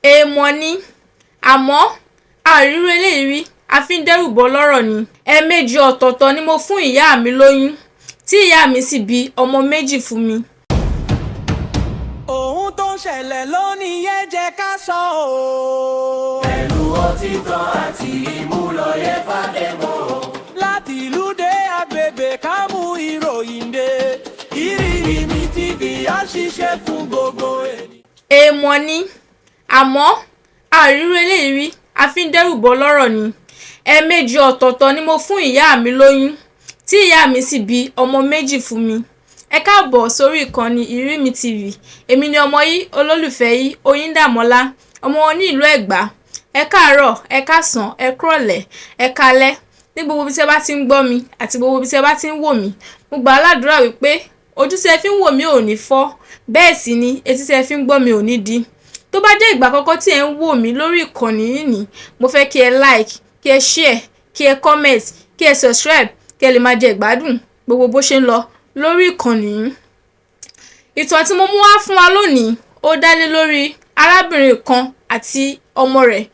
Èèmọ̀ ni, àmọ́ a ò rírú eléyìí rí, a fi ń dẹ́rù bọlọ́rọ̀ ni. Ẹ̀ẹ̀mejì ọ̀tọ̀ọ̀tọ̀ ni mo fún ìyá mi lóyún, tí ìyá mi sì bí ọmọ méjì fún mi. Ohun tó ń ṣẹlẹ̀ lónìí yẹn jẹ́ ká sọ ọ́. Pẹ̀lú òtítọ́ àti ìmúlòye fàdémọ̀. Láti ìlú dé agbègbè ká mú ìròyìn dé. Ìrírí mi TV á ṣiṣẹ́ fún gbogbo ènìyàn. Èèmọ̀ ni, àmọ́ a ò rírú eléyìí rí, a fi ń dẹ́rù bọlọ́rọ̀ ni. Ẹ̀ẹ̀mejì ọ̀tọ̀ọ̀tọ̀ ni mo fún ìyá mi lóyún, tí ìyá mi sì bí ọmọ méjì fún mi. Ẹ káàbọ̀ sórí ìkànnì Ìrírí TV. Èmi ni ọmọ yín, olólùfẹ́ yín, Oyíndàmọ́lá, ọmọ wọn ní ìlú Ẹ̀gbá. Ẹ káàárọ̀, ẹ káàsán, ẹ kúrọ̀lẹ́, ẹ káalẹ́ ní gbogbo ibi tí ẹ bá ti ń gbọ́ mi àti gbogbo ibi tí ẹ bá ti ń wò mí. Mo gbà á ládùúrà wípé ojú tí ẹ fi ń wò mí ò ní fọ́, bẹ́ẹ̀ sì ni etí tí ẹ fi ń gbọ́ mi ò ní di. Tó bá jẹ́ ìgbà àkọ́kọ́ tí ẹ ń wò mí lórí ìkànnì yìí ni, mo fẹ́ kí ẹ like, kí ẹ share, kí ẹ comment, kí ẹ subscribe, kí ẹ lè máa jẹ ìgbádùn gbogbo bó ṣe ń lọ lórí ìkànnì yìí. Ìtàn tí mo mú wá fún wa lónìí, ó dá lé lórí arábìnrin kan àti ọmọ rẹ̀,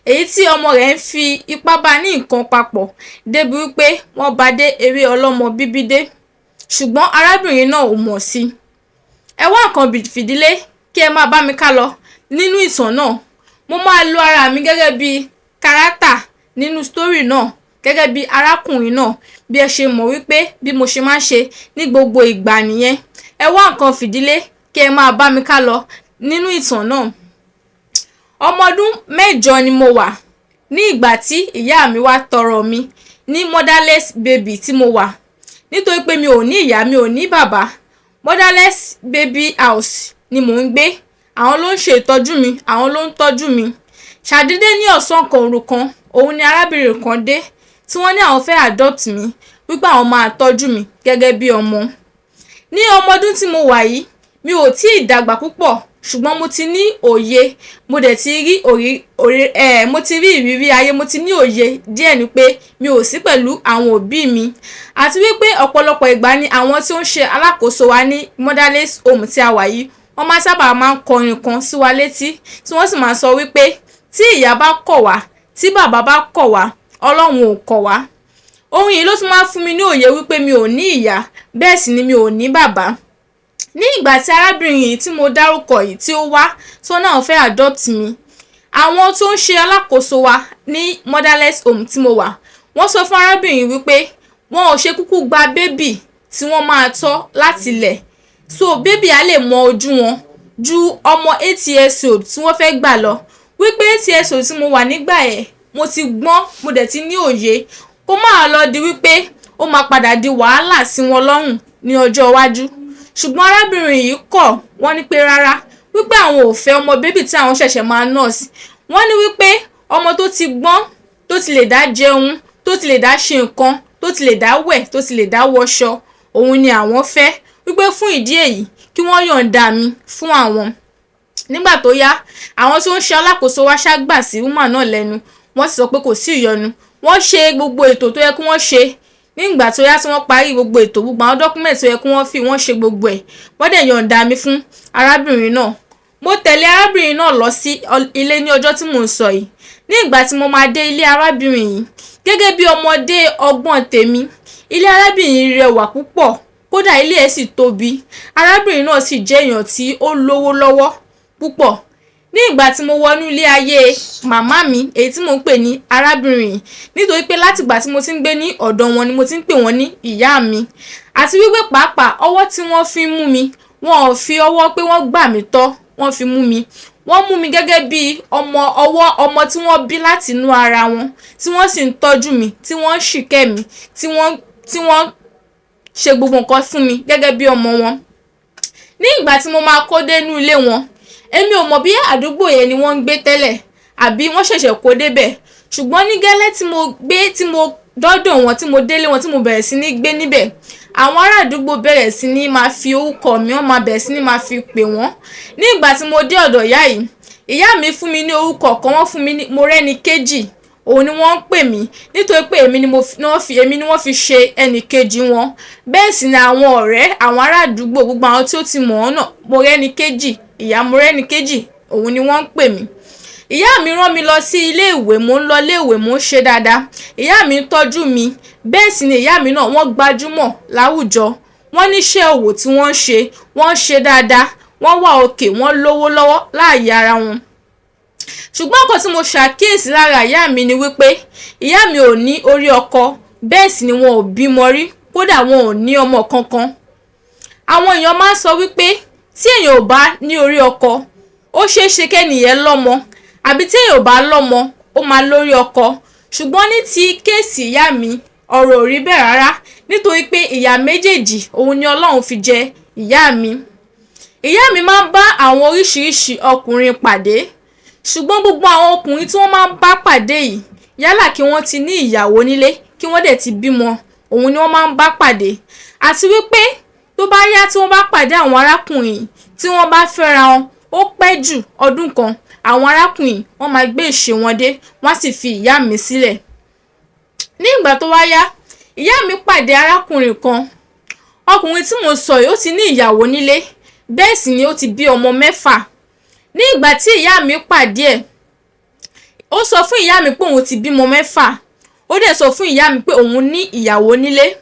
èyí tí ọmọ rẹ̀ ń fi ipá bá ní nǹkan papọ̀ débi wípé wọ́n bá dé eré ọlọ́mọ bíbí dé, ṣùgbọ́n arábìnrin náà ò mọ̀ sí i. Ẹ wá nǹkan fìdílé kí ẹ máa bá mi ká lọ nínú ìtàn náà. Mo máa lo ara mi gẹ́gẹ́ bí kárátà nínú story náà, gẹ́gẹ́ bí arákùnrin náà, bí ẹ ṣe mọ̀ wípé bí mo ṣe máa ń ṣe ní gbogbo ìgbà nìyẹn. Ẹ wá nǹkan fìdílé kí ẹ máa bá mi ká lọ nínú ìtàn náà. Ọmọ ọdún 8 ni mo wà ní ìgbà tí ìyá mi wá tọrọ mi ní motherless baby tí mo wà, nítorí pé mi ò ní ìyá, mi ò ní bàbá. Motherless baby house ni mò ń gbé. Àwọn ló ń ṣe ìtọ́jú mi, àwọn ló ń tọ́jú mi. Ṣàdédé ní ọ̀sán kan òru kan, òun ni arábìnrin kan dé tí wọ́n ní àwọn fẹ́ adopt mi, wípé àwọn máa tọ́jú mi gẹ́gẹ́ bí ọmọ. Ní ọmọ ọdún tí mo wà yìí, mi ò tí ì dàgbà púpọ̀, ṣùgbọ́n mo ti ní òye, mo dẹ̀ ti rí òrí òrí ẹ̀, mo ti rí ìrírí ayé, mo ti ní òye díẹ̀ ní pé mi ò sí pẹ̀lú àwọn òbí mi, àti wípé ọ̀pọ̀lọpọ̀ ìgbà ni àwọn tí ó ń ṣe alákòóso wa ní motherless home tí a wà yìí, wọ́n máa sábà máa ń kọrin kan sí wa létí, tí wọ́n sì máa sọ wípé tí ìyá bá kọ̀ wá, tí bàbá bá kọ̀ wá, Ọlọ́run ò kọ̀ wá. Ohun yìí ló tún máa ń fún mi ní òye wípé mi ò ní ìyá, bẹ́ẹ̀ sì ni mi ò ní bàbá. Ní ìgbà tí arábìnrin yìí tí mo dárúkọ yìí tí ó wá tó náà fẹ́ adopt mi, àwọn tó ń ṣe alákòóso wa ní motherless home tí mo wà, wọ́n sọ fún arábìnrin wípé wọn ò ṣe kúkú gba baby tí wọ́n máa tọ́ láti ilẹ̀, so baby á lè mọ ojú wọn ju ọmọ 8 years old tí wọ́n fẹ́ gbà lọ, wípé 8 years old tí mo wà nígbà yẹn, mo ti gbọ́n, mo dẹ̀ ti ní òye, kó máa lọ di wípé ó máa padà di wàhálà sí wọn lọ́rùn ní ọjọ́ iwájú. Ṣùgbọ́n arábìnrin yìí kọ̀, wọ́n ní pé rárá, wípé àwọn ò fẹ́ ọmọ baby tí àwọn ṣẹ̀ṣẹ̀ máa nurse. Wọ́n ní wípé ọmọ tó ti gbọ́n, tó ti lè dá jẹun, tó ti lè dá ṣe nǹkan, tó ti lè dá wẹ̀, tó ti lè dá wọṣọ, òun ni àwọn fẹ́, wípé fún ìdí èyí, kí wọ́n yọ̀ǹda mi fún àwọn. Nígbà tó yá, àwọn tó ń ṣe alákòóso wa ṣá gbà sí woman náà lẹ́nu, wọ́n sì sọ pé kò sí ìyọnu. Wọ́n ṣe gbogbo ètò tó yẹ kí wọ́n ṣe. Nígbà tó yá tí wọ́n parí gbogbo ètò, gbogbo àwọn document tó yẹ kí wọ́n fi, wọ́n ṣe gbogbo ẹ̀, wọ́n dẹ̀ yọ̀ǹda mi fún arábìnrin náà. Mo tẹ̀lé arábìnrin náà lọ sí ilé ní ọjọ́ tí mò ń sọ yìí. Ní ìgbà tí mo máa dé ilé arábìnrin yìí, gẹ́gẹ́ bí ọmọdé ọgbọ́n tèmi, ilé arábìnrin yìí rẹwà púpọ̀, kódà ilé ẹ̀ sì tóbi. Arábìnrin náà sì jẹ́ èèyàn tí ó lówó lọ́wọ́ púpọ̀. Ní ìgbà tí mo wọnú ilé ayé màmá mi, èyí tí mò ń pè ní arábìnrin yìí, nítorí pé látìgbà tí mo ti ń gbé ní ọ̀dọ̀ wọn ni mo ti ń pè wọ́n ní ìyá mi, àti wípé pàápàá ọwọ́ tí wọ́n fi ń mú mi, wọn ò fi ọwọ́ pé wọ́n gbà mí tọ́ wọ́n fi mú mi. Wọ́n mú mi gẹ́gẹ́ bí ọmọ ọwọ́, ọmọ tí wọ́n bí láti inú ara wọn, tí wọ́n sì ń tọ́jú mi, tí wọ́n ń ṣìkẹ́ mi, tí wọ́n ṣe gbogbo nǹkan fún mi gẹ́gẹ́ bí ọmọ wọn. Ní ìgbà tí mo máa kó dé inú ilé wọn, èmi ò mọ̀ bí àdúgbò yẹn ni wọ́n ń gbé tẹ́lẹ̀ àbí wọ́n ṣẹ̀ṣẹ̀ kó débẹ̀, ṣùgbọ́n ní gẹ́lẹ́ tí mo gbé, tí mo dọ́dọ̀ wọn, tí mo délé wọn, tí mo bẹ̀rẹ̀ sí ní gbé níbẹ̀, àwọn ará àdúgbò bẹ̀rẹ̀ sí ní máa fi orúkọ mi, wọ́n máa bẹ̀rẹ̀ sí ní máa fi pè wọ́n. Ní ìgbà tí mo dé ọ̀dọ̀ ìyá yìí, ìyá mi fún mi ní orúkọ kan. Wọ́n fún mi ní Mọ́rẹ́níkejì, òun ni wọ́n ń pè mí, nítorí pé èmi ni mo wọ́n fi èmi ni wọ́n fi ṣe ẹnì kejì wọn. Bẹ́ẹ̀ sì ni àwọn ọ̀rẹ́, àwọn ará àdúgbò, gbogbo àwọn tí ó ti mọ̀ ọ́n náà, Mọ́rẹ́níkejì, ìyá Mọ́rẹ́níkejì, òun ni wọ́n ń pè mí. Ìyá mi rán mi lọ sí ilé ìwé, mò ń lọ ilé ìwé, mò ń ṣe dáadáa. Ìyá mi ń tọ́jú mi, bẹ́ẹ̀ sì ni ìyá mi náà wọ́n gbajúmọ̀ láwùjọ. Wọ́n níṣẹ́ òwò tí wọ́n ń ṣe, wọ́n ń ṣe dáadáa, wọ́n wà òkè, wọ́n lówó lọ́wọ́ láàyè ara wọn. Ṣùgbọ́n nǹkan tí mo ṣàkíyèsí lára ìyá mi ni wípé ìyá mi ò ní orí ọkọ, bẹ́ẹ̀ sì ni wọn ò bímọ rí, kódà wọn ò ní ọmọ kankan. Àwọn èèyàn máa ń sọ wípé tí èèyàn ò bá ní orí ọkọ, ó ṣeé ṣe kẹ́nìyẹn lọ́mọ, àbí tí èèyàn ò bá lọ́mọ, ó máa lórí ọkọ. Ṣùgbọ́n ní ti case ìyá mi, ọ̀rọ̀ ò rí bẹ́ẹ̀ rárá, nítorí pé ìyá méjèèjì òun ni Ọlọ́run fi jẹ ìyá mi. Ìyá mi máa ń bá àwọn oríṣiríṣi ọkùnrin pàdé, ṣùgbọ́n gbogbo àwọn ọkùnrin tí wọ́n máa ń bá pàdé yìí, yálà kí wọ́n ti ní ìyàwó nílé, kí wọ́n dẹ̀ ti bímọ, òun ni wọ́n máa ń bá pàdé. Àti wípé tó bá yá tí wọ́n bá pàdé àwọn arákùnrin tí wọ́n bá fẹ́ra wọn, ó pẹ́ jù ọdún kan, àwọn arákùnrin wọ́n máa gbé ìṣe wọn dé, wọ́n á sì fi ìyá mi sílẹ̀. Ní ìgbà tó wá yá, ìyá mi pàdé arákùnrin kan. Ọkùnrin tí mò ń sọ yìí, ó ti ní ìyàwó nílé, bẹ́ẹ̀ sì ni ó ti bí ọmọ mẹ́fà. Ní ìgbà tí ìyá mi pàdé ẹ̀, ó sọ fún ìyá mi pé òun ti bímọ mẹ́fà. Ó dẹ̀ sọ fún ìyá mi pé òun ní ìyàwó nílé.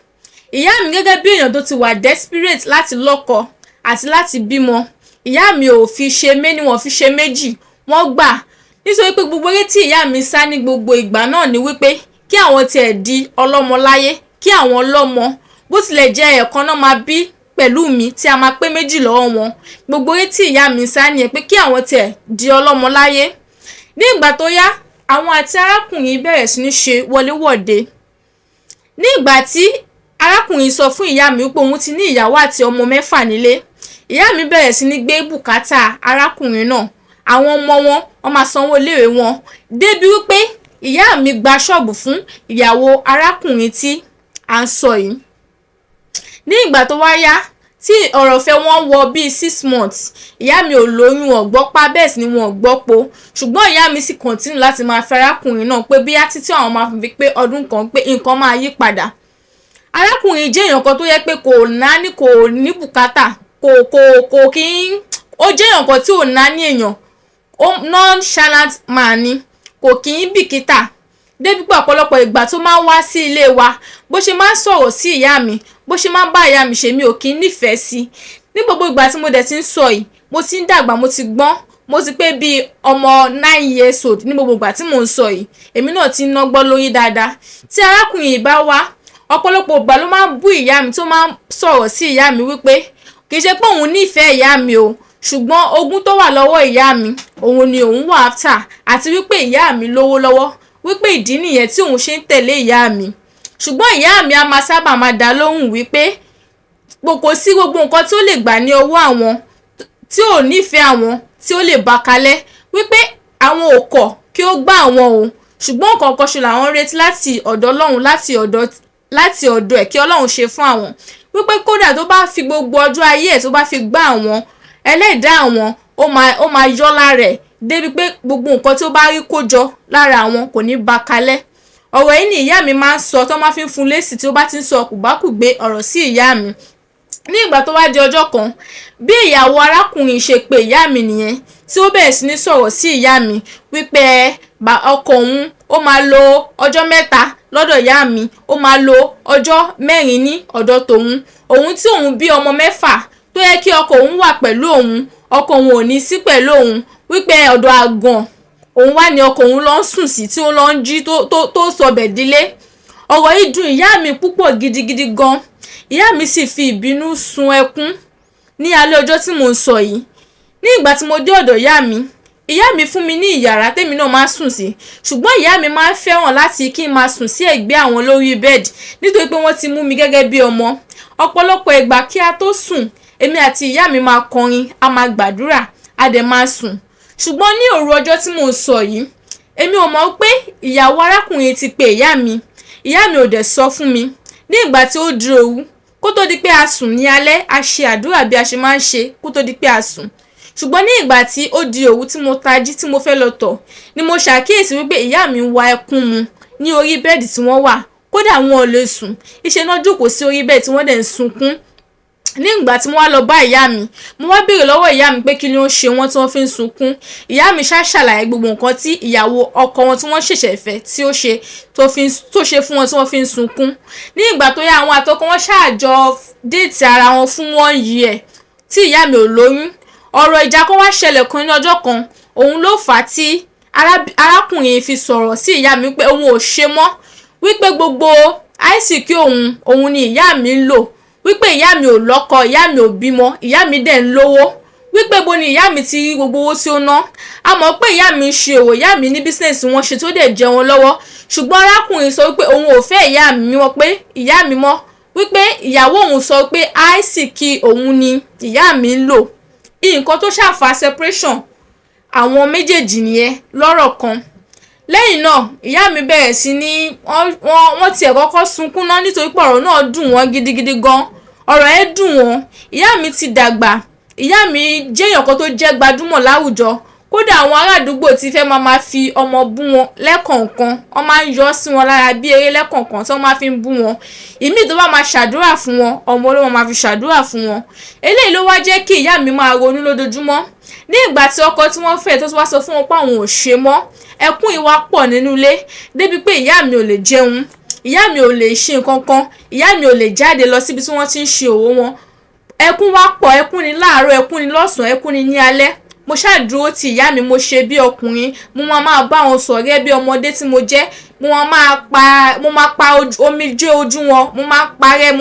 Ìyá mi gẹ́gẹ́ bí èèyàn tó ti wà desperate láti lọ́kọ àti láti bímọ, ìyá mi ò fi ṣe méní, wọ́n fi ṣe méjì, wọ́n gbà. Nítorí pé gbogbo eré tí ìyá mi sá ní gbogbo ìgbà náà ni wípé kí àwọn tiẹ̀ di ọlọ́mọ láyé, kí àwọn lọ́mọ, bó tilẹ̀ jẹ́ ẹ̀ẹ̀kan náà máa bí pẹ̀lú mi tí a máa pé méjì lọ́wọ́ wọn. Gbogbo eré tí ìyá mi sá nìyẹn pé kí àwọn tiẹ̀ di ọlọ́mọ láyé. Ní ìgbà tó yá, àwọn àti arákùnrin bẹ̀rẹ̀ sí ní ṣe wọléwọ̀de. Ní ìgbà tí arákùnrin sọ fún ìyá mi wípé òun ti ní ìyàwó àti ọmọ mẹ́fà nílé, ìyá mi bẹ̀rẹ̀ sí ní gbé bùkátà arákùnrin náà. Àwọn ọmọ wọn, wọ́n máa sanwó iléèwé wọn. Débi wípé ìyá mi gba ṣọ́ọ̀bù fún ìyàwó arákùnrin tí à ń sọ yìí. Ní ìgbà tó wá yá, tí ọ̀rọ̀ ìfẹ́ wọn wọ bí 6 months, ìyá mi ò lóyún, wọn ò gbọ́ pa, bẹ́ẹ̀ sì ni wọn ò gbọ́ po. Ṣùgbọ́n ìyá mi sì continue láti máa fẹ́ arákùnrin náà pé bóyá títí àwọn máa fi pé ọdún kan pé nǹkan máa yí padà. Arákùnrin jẹ́ èèyàn kan tó yẹ pé kò náání, kò ní bùkátà, kò kò kò kí ń, ó jẹ́ èèyàn kan tí ò náání èèyàn, ó nonchalant man ni, kò kí ń bìkítà. Débi pé ọ̀pọ̀lọpọ̀ ìgbà tó máa ń wá sí ilé wa, bó ṣe máa ń sọ̀rọ̀ sí ìyá mi, bó ṣe máa ń bá ìyá mi ṣe, mi ò kí ń nífẹ̀ẹ́ sí. Ní gbogbo ìgbà tí mo dẹ̀ ti ń sọ yìí, mo ti ń dàgbà, mo ti gbọ́n, mo ti pé bí ọmọ 9 years old ní gbogbo ìgbà tí mò ń sọ yìí. Èmi náà ti ń nọ́gbọ́n lórí dáadáa. Tí arákùnrin yìí bá wá, ọ̀pọ̀lọpọ̀ ìgbà ló máa ń bú ìyá mi, tó máa ń sọ̀rọ̀ sí ìyá mi wípé kì í ṣe pé òun nífẹ̀ẹ́ ìyá mi o, ṣùgbọ́n ogún tó wà lọ́wọ́ ìyá mi òun ni òun wà after, àti wípé ìyá mi lówó lọ́wọ́, wípé ìdí nìyẹn tí òun ṣe ń tẹ̀lé ìyá mi. Ṣùgbọ́n ìyá mi a máa sábà máa dá lóhùn wípé kò sí gbogbo nǹkan tí ó lè gbà ní ọwọ́ àwọn tí ò nífẹ̀ẹ́ àwọn tí ó lè bá kalẹ̀, wípé àwọn ò kọ̀ kí ó gbá àwọn o, ṣùgbọ́n nǹkan kan ṣo làwọn ń retí láti ọ̀dọ̀ Ọlọ́run, láti ọ̀dọ̀ ẹ̀, kí Ọlọ́run ṣe fún àwọn, wípé kódà tó bá fi gbogbo ọjọ́ ayé ẹ̀ tó bá fi gbá àwọn, ẹlẹ́dàá àwọn ó máa yọ́ lára ẹ̀ débi pé gbogbo nǹkan tí ó bá rí kó jọ lára àwọn kò ní bá kalẹ̀. Ọ̀rọ̀ yìí ni ìyá mi máa ń sọ tó máa fi ń fún lésì tí ó bá ti ń sọ kùbákùgbé ọ̀rọ̀ sí ìyá mi. Ní ìgbà tó wá di ọjọ́ kan, bí ìyàwó arákùnrin ṣe pe ìyá mi nìyẹn, tí ó bẹ̀rẹ̀ sí ní sọ̀rọ̀ sí ìyá mi wípé ọkọ òun ó máa lo ọjọ́ 3 lọ́dọ̀ ìyá mi, ó máa lo ọjọ́ 4 ní ọ̀dọ̀ tòun. Òun tí òun bí ọmọ mẹ́fà, tó yẹ kí ọkọ òun wà pẹ̀lú òun, ọkọ òun ò ní sí pẹ̀lú òun, wípé ọ̀dọ̀ àgàn òun wá ní ọkọ òun lọ ń sùn sí, tí ó lọ ń jí tó sọbẹ̀ dílé. Ọ̀rọ̀ yìí dùn ìyá mi púpọ̀ gidigidi gan. Ìyá mi sì fi ìbínú sun ẹkún ní alẹ́ ọjọ́ tí mò ń sọ yìí. Ní ìgbà tí mo dé ọ̀dọ̀ ìyá mi, ìyá mi fún mi ní ìyàrá tèmi náà máa ń sùn sí, ṣùgbọ́n ìyá mi máa ń fẹ́ràn láti kí n máa sùn sí ẹ̀gbẹ́ àwọn lórí bẹ́ẹ̀dì, nítorí pé wọ́n ti mú mi gẹ́gẹ́ bí ọmọ. Ọ̀pọ̀lọpọ̀ ìgbà kí a tó sùn, èmi àti ìyá mi máa kọrin, a máa gbàdúrà, a dẹ̀ máa sùn. Ṣùgbọ́n ní òru ọjọ́ tí mò ń sọ yìí, èmi ò mọ̀ pé ìyàwó arákùnrin ti pe ìyá mi. Ìyá mi ò dẹ̀ sọ fún mi. Ní ìgbà tí ó di òru, kó tó di pé a sùn ní alẹ́, a ṣe àdúrà bí a ṣe máa ń ṣe kó tó di pé a sùn. Ṣùgbọ́n ní ìgbà tí ó di òru, tí mo tají, tí mo fẹ́ lọ tọ̀, ni mo ṣàkíyèsí wípé ìyá mi ń wa ẹkún mu ní orí bẹ́ẹ̀dì tí wọ́n wà. Kódà, wọn ò lè sùn, ìṣe náà jókòó sí orí bẹ́ẹ̀dì tí wọ́n dẹ̀ ń sunkún. Ní ìgbà tí mo wá lọ bá ìyá mi, mo wá béèrè lọ́wọ́ ìyá mi pé kí ni ó ń ṣe wọ́n tí wọ́n fi ń sunkún. Ìyá mi ṣá ṣàlàyé gbogbo nǹkan tí ìyàwó ọkọ wọn tí wọ́n ṣẹ̀ṣẹ̀ fẹ́ tí ó ṣe tó ṣe fún wọn tí wọ́n fi ń sunkún. Ní ìgbà tó yá, àwọn àtọkọ wọn ṣáàjọ date ara wọn fún one year tí ìyá mi ò lóyún. Ọ̀rọ̀ ìjà kan wá ṣẹlẹ̀ kan ní ọjọ́ kan, òun ló fà á tí arákùnrin fi sọ̀rọ̀ sí ìyá mi pé òun ò ṣe mọ́, wípé gbogbo àìsíkí òun, òun ni ìyá mi ń lò, wípé ìyá mi ò lọ́kọ, ìyá mi ò bímọ, ìyá mi dẹ̀ ń lówó, wípé bo ni ìyá mi ti rí gbogbo owó tí ó ná. A mọ̀ pé ìyá mi ń ṣe òwò, ìyá mi ní business wọn ṣe tó dẹ̀ jẹ wọn lọ́wọ́. Ṣùgbọ́n arákùnrin sọ wípé òun ò fẹ́ ìyá mi mọ́, pé ìyá mi mọ́, wípé ìyàwó òun sọ pé àìsíkí òun ni ìyá mi ń lò. Nǹkan tó ṣàfà separation àwọn méjèèjì nìyẹn lọ́rọ̀ kan. Lẹ́yìn náà, ìyá mi bẹ̀rẹ̀ sí ní wọ́n tiẹ̀ kọ́kọ́ sunkún náà nítorí pé ọ̀rọ̀ náà dùn wọ́n gidigidi gan. Ọ̀rọ̀ ẹ̀ dùn wọ́n. Ìyá mi ti dàgbà, ìyá mi jẹ́ èèyàn kan tó jẹ́ gbajúmọ̀ láwùjọ. Kódà àwọn ará àdúgbò ti fẹ́ máa fi ọmọ bú wọn lẹ́kọ̀ọ̀kan, wọ́n máa ń yọ sí wọn lára bí eré lẹ́kọ̀ọ̀kan tí wọ́n máa fi ń bú wọn. Ìmíì tó bá máa ṣàdúrà fún wọn, ọmọ ló máa fi ṣàdúrà fún wọn. Eléyìí ló wá jẹ́ kí ìyá mi máa ronú lójoojúmọ́. Ní ìgbà tí ọkọ tí wọ́n fẹ́ tó wá sọ fún wọn pé àwọn ò ṣe mọ́, ẹkún yìí wá pọ̀ nínú ilé débi pé ìyá mi ò lè jẹun, ìyá mi ò lè ṣe nǹkan kan, ìyá mi ò lè jáde lọ síbi tí wọ́n ti ń ṣe òwò wọn. Ẹkún wá pọ̀, ẹkún ni láàárọ̀, ẹkún ni lọ́sàn-án, ẹkún ni ní alẹ́. Mo ṣáà dúró ti ìyá mi, mo ṣe bí ọkùnrin, mo máa máa bá wọn sọ̀rọ̀ gẹ́gẹ́ bí ọmọdé tí mo jẹ́. Mo máa pa omijé ojú wọn, mo máa parẹ́,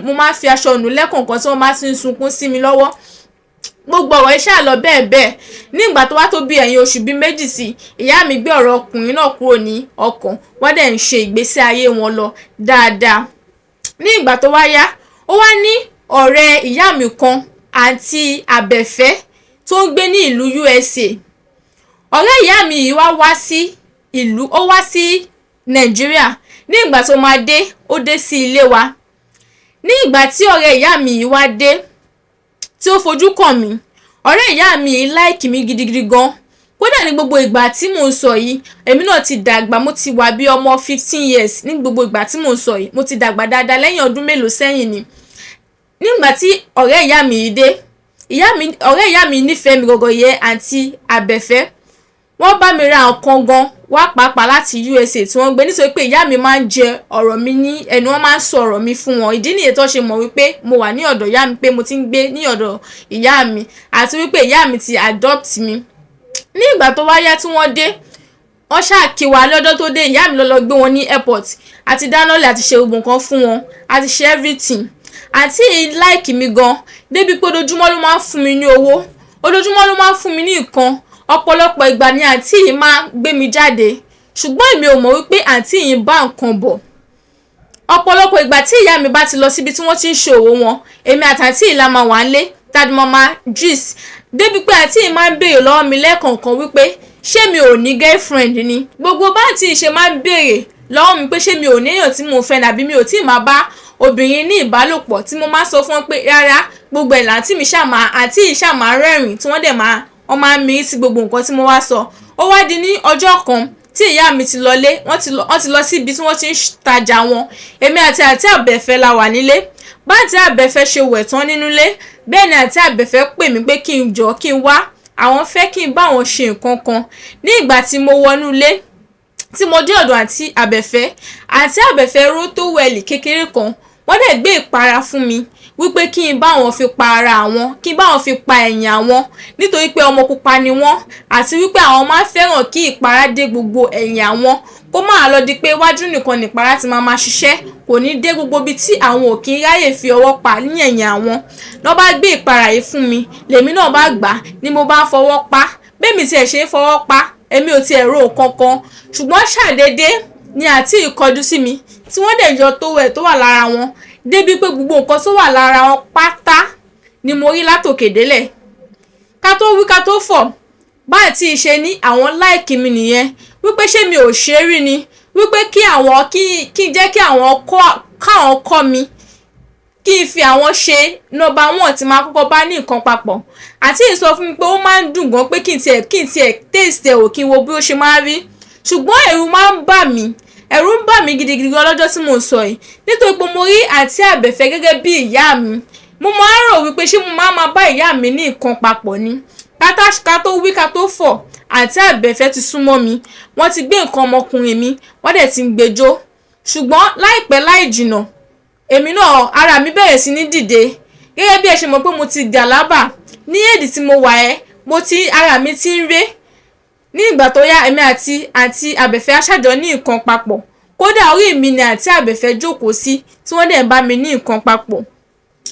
mo máa fi aṣọ nù lẹ́kọ̀ọ̀kan tí wọ́n bá ti ń sunkún sí mi lọ́wọ́. Gbogbo ọ̀rọ̀ yìí ṣáà lọ bẹ́ẹ̀ bẹ́ẹ̀. Ní ìgbà tó wá tó bí ẹ̀yìn oṣù bíi 2 sí, ìyá mi gbé ọ̀rọ̀ ọkùnrin náà kúrò ní ọkàn, wọ́n dẹ̀ ń ṣe ìgbésí ayé wọn lọ dáadáa. Ní ìgbà tó wá yá, ó wá ní ọ̀rẹ́ ìyá mi kan, àǹtí Àbẹ̀fẹ́, tó ń gbé ní ìlú USA. Ọ̀rẹ́ ìyá mi yìí wá wá sí ìlú, ó wá sí Nàìjíríà. Ní ìgbà tó máa dé, ó dé sí ilé wa. Ní ìgbà tí ọ̀rẹ́ ìyá mi yìí wá dé, tí ó fojú kàn mí, ọ̀rẹ́ ìyá mi yìí like mi gidigidi gan. Kódà ní gbogbo ìgbà tí mò ń sọ yìí, èmi náà ti dàgbà, mo ti wà bí ọmọ 15 years. Ní gbogbo ìgbà tí mò ń sọ yìí, mo ti dàgbà dáadáa, lẹ́yìn ọdún mélòó sẹ́yìn ni. Nígbà tí ọ̀rẹ́ ìyá mi yìí dé, ìyá mi, ọ̀rẹ́ ìyá mi nífẹ̀ẹ́ mi gọ́gọ́ yẹ. Àǹtí Àbẹ̀fẹ́, wọ́n bá mi ra nǹkan gan wá pàápàá láti USA tí wọ́n gbé, nítorí pé ìyá mi máa ń jẹ ọ̀rọ̀ mi ní ẹnu, wọ́n máa ń sọ ọ̀rọ̀ mi fún wọn. Ìdí nìyẹn tó ṣe mọ̀ wípé mo wà ní ọ̀dọ̀ ìyá mi, pé mo ti ń gbé ní ọ̀dọ̀ ìyá mi, àti wípé ìyá mi ti adopt mi. Ní ìgbà tó wá yá tí wọ́n dé, wọ́n ṣáà kí wa. Lọ́jọ́ tó dé, ìyá mi ló lọ gbé wọn ní airport, àti dáná lẹ̀, àti ṣe gbogbo nǹkan fún wọn, àti ṣe everything. Àǹtí yìí like mi gan débi pé ojoojúmọ́ ló máa ń fún mi ní owó, ojoojúmọ́ ló máa ń fún mi ní nǹkan. Ọ̀pọ̀lọpọ̀ ìgbà ni àǹtí yìí máa ń gbé mi jáde, ṣùgbọ́n èmi ò mọ̀ wípé àǹtí yìí ń bá nǹkan bọ̀. Ọ̀pọ̀lọpọ̀ ìgbà tí ìyá mi bá ti lọ síbi tí wọ́n ti ń ṣe òwò wọn, èmi àti àǹtí yìí la máa wà nílé tàbí mo máa gist, débi pé àǹtí yìí máa ń béèrè lọ́wọ́ mi lẹ́ẹ̀kọ̀ọ̀kan wípé ṣé mi ò ní girlfriend ni. Gbogbo bá àǹtí yìí ṣe máa ń béèrè lọ́wọ́ mi pé ṣé mi ò ní èèyàn tí mo fẹ́ nàbí mi ò tí ì máa bá obìnrin ní ìbálòpọ̀, tí mo máa sọ fún wọn pé rárá, gbogbo ẹ̀ làǹtí mi ṣáà máa, àǹtí yìí ṣáà máa rẹ́rìn, tí wọ́n dẹ̀ máa, wọ́n máa ń mirí sí gbogbo nǹkan tí mo wá sọ. Ó wá di ní ọjọ́ kan tí ìyá mi ti lọlé, wọ́n ti lọ síbi tí wọ́n ti ń tajà wọn, èmi àti àǹtí Àbẹ̀fẹ́ la wà nílé. Bá àǹtí Àbẹ̀fẹ́ ṣe wẹ̀ tán nínú ilé, bẹ́ẹ̀ ni àǹtí Àbẹ̀fẹ́ pè mí pé kí n jọ̀ọ́, kí n wá, àwọn fẹ́ kí n bá wọn ṣe nǹkan kan. Ní ìgbà tí mo wọnú ilé, tí mo dé ọ̀dọ̀ àǹtí Àbẹ̀fẹ́, àǹtí Àbẹ̀fẹ́ ró towel kékeré kan, wọ́n dẹ̀ gbé ìpara fún mi wípé kí n bá wọn fi pa ara àwọn, kí n bá wọn fi pa ẹ̀yìn àwọn, nítorí pé ọmọ pupa ni wọ́n, àti wípé àwọn máa ń fẹ́ràn kí ìpara dé gbogbo ẹ̀yìn àwọn, kó máa lọ di pé iwájú nìkan nìpara ti máa máa ṣiṣẹ́, kò ní dé gbogbo ibi tí àwọn ò kí ń ráyè fi ọwọ́ pa ní ẹ̀yìn àwọn. Lọ́ bá gbé ìpara yìí fún mi, lèmi náà bá gbà á ni mo bá ń fọwọ́ pa. Bẹ́ẹ̀ tiẹ̀ ṣe ń fọwọ́ pa, èmi ò tiẹ̀ ro nǹkan kan, ṣùgbọ́n ṣàdédé ni àǹtí yìí kọjú sí mi, tí wọ́n dẹ̀ yọ towel tó wà lára wọn, débi pé gbogbo nǹkan tó wà lára wọn pátá ni mo rí látòkè délẹ̀. Ká tó wí ká tó fọ̀, bá àǹtí yìí ṣe ní àwọn like mi nìyẹn, wípé ṣé mi ò ṣe é rí ni, wípé kí àwọn kí n jẹ́ kí àwọn kọ́, káwọn kọ́ mi, kí n fi àwọn ṣe number one tí máa kọ́kọ́ bá ní nǹkan papọ̀. Àǹtí yìí sọ fún mi pé ó máa ń dùn gan, pé kí n tiẹ̀ taste ẹ̀ wò, kí n wo bí ó ṣe máa rí. Ṣùgbọ́n ẹ̀rù máa ń bà mí, ẹ̀rù ń bà mí gidigidi gan lọ́jọ́ tí mò ń sọ yìí, nítorí pé mo rí àǹtí Àbẹ̀fẹ́ gẹ́gẹ́ bí ìyá mi. Mo máa ń rò wípé ṣé mo máa máa bá ìyá mi ní nǹkan papọ̀ ni. Ká tó wí ká tó fọ̀, àǹtí Àbẹ̀fẹ́ ti súnmọ́ mi, wọ́n ti gbé nǹkan ọmọkùnrin mi, wọ́n dẹ̀ ti ń gbẹjọ́. Ṣùgbọ́n láìpẹ́ láì jìnnà, èmi náà ara mi bẹ̀rẹ̀ sí ní dìde. Gẹ́gẹ́ bí ẹ ṣe mọ̀ pé mo ti gàlábà ní èdè tí mo wà ẹ́, mo ti ara mi ti ń ré. Ní ìgbà tó yá, èmi àti àǹtí Àbẹ̀fẹ́ aṣájọ ní nǹkan papọ̀. Kódà orí mi ni àǹtí Àbẹ̀fẹ́ jókòó sí tí wọ́n dẹ̀ ń bá mi ní nǹkan papọ̀.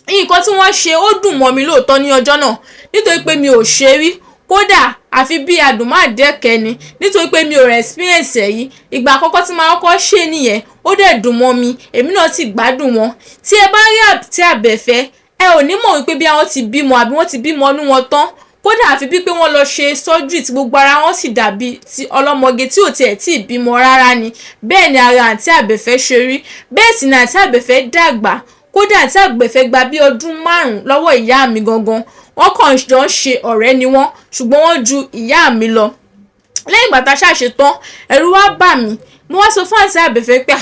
Nǹkan tí wọ́n ṣe ó dùn mọ́ mi lóòótọ́ ní ọjọ́ náà, nítorí pé mi ò ṣe rí. Kódà àfi bí adùn-má-dẹ́kẹ́ ni, nítorí pé mi ò experience ẹ̀ yìí. Ìgbà àkọ́kọ́ tí màá kọ́kọ́ ṣe nìyẹn, ó dẹ̀ dùn mọ́ mi, èmi náà sì gbádùn wọn. Tí ẹ bá rí àǹtí Àbẹ̀fẹ́, ẹ ò ní mọ̀ wípé bí àwọn ti bímọ àbí wọ́n ti bímọ inú wọn tán. Kódà àfi bí pé wọ́n lọ ṣe surgery tí gbogbo ara wọn sì dàbí ti ọlọ́mọge tí ò tiẹ̀ tí ì bímọ rárá ni. Bẹ́ẹ̀ ni ara àǹtí Àbẹ̀fẹ́ ṣe rí. Bẹ́ẹ̀ sì ni àǹtí Àbẹ̀fẹ́ dàgbà. Kódà àǹtí Àbẹ̀fẹ́ gba bí ọdún 5 lọ́wọ́ ìyá mi gangan. Wọ́n kàn jọ ń ṣe ọ̀rẹ́ ni wọ́n, ṣùgbọ́n wọ́n ju ìyá mi lọ. Lẹ́yìn ìgbà tá a ṣáà ṣe tán, ẹ̀rù wá bà mí. Mo wá sọ fún àǹtí Àbẹ̀fẹ́ pé,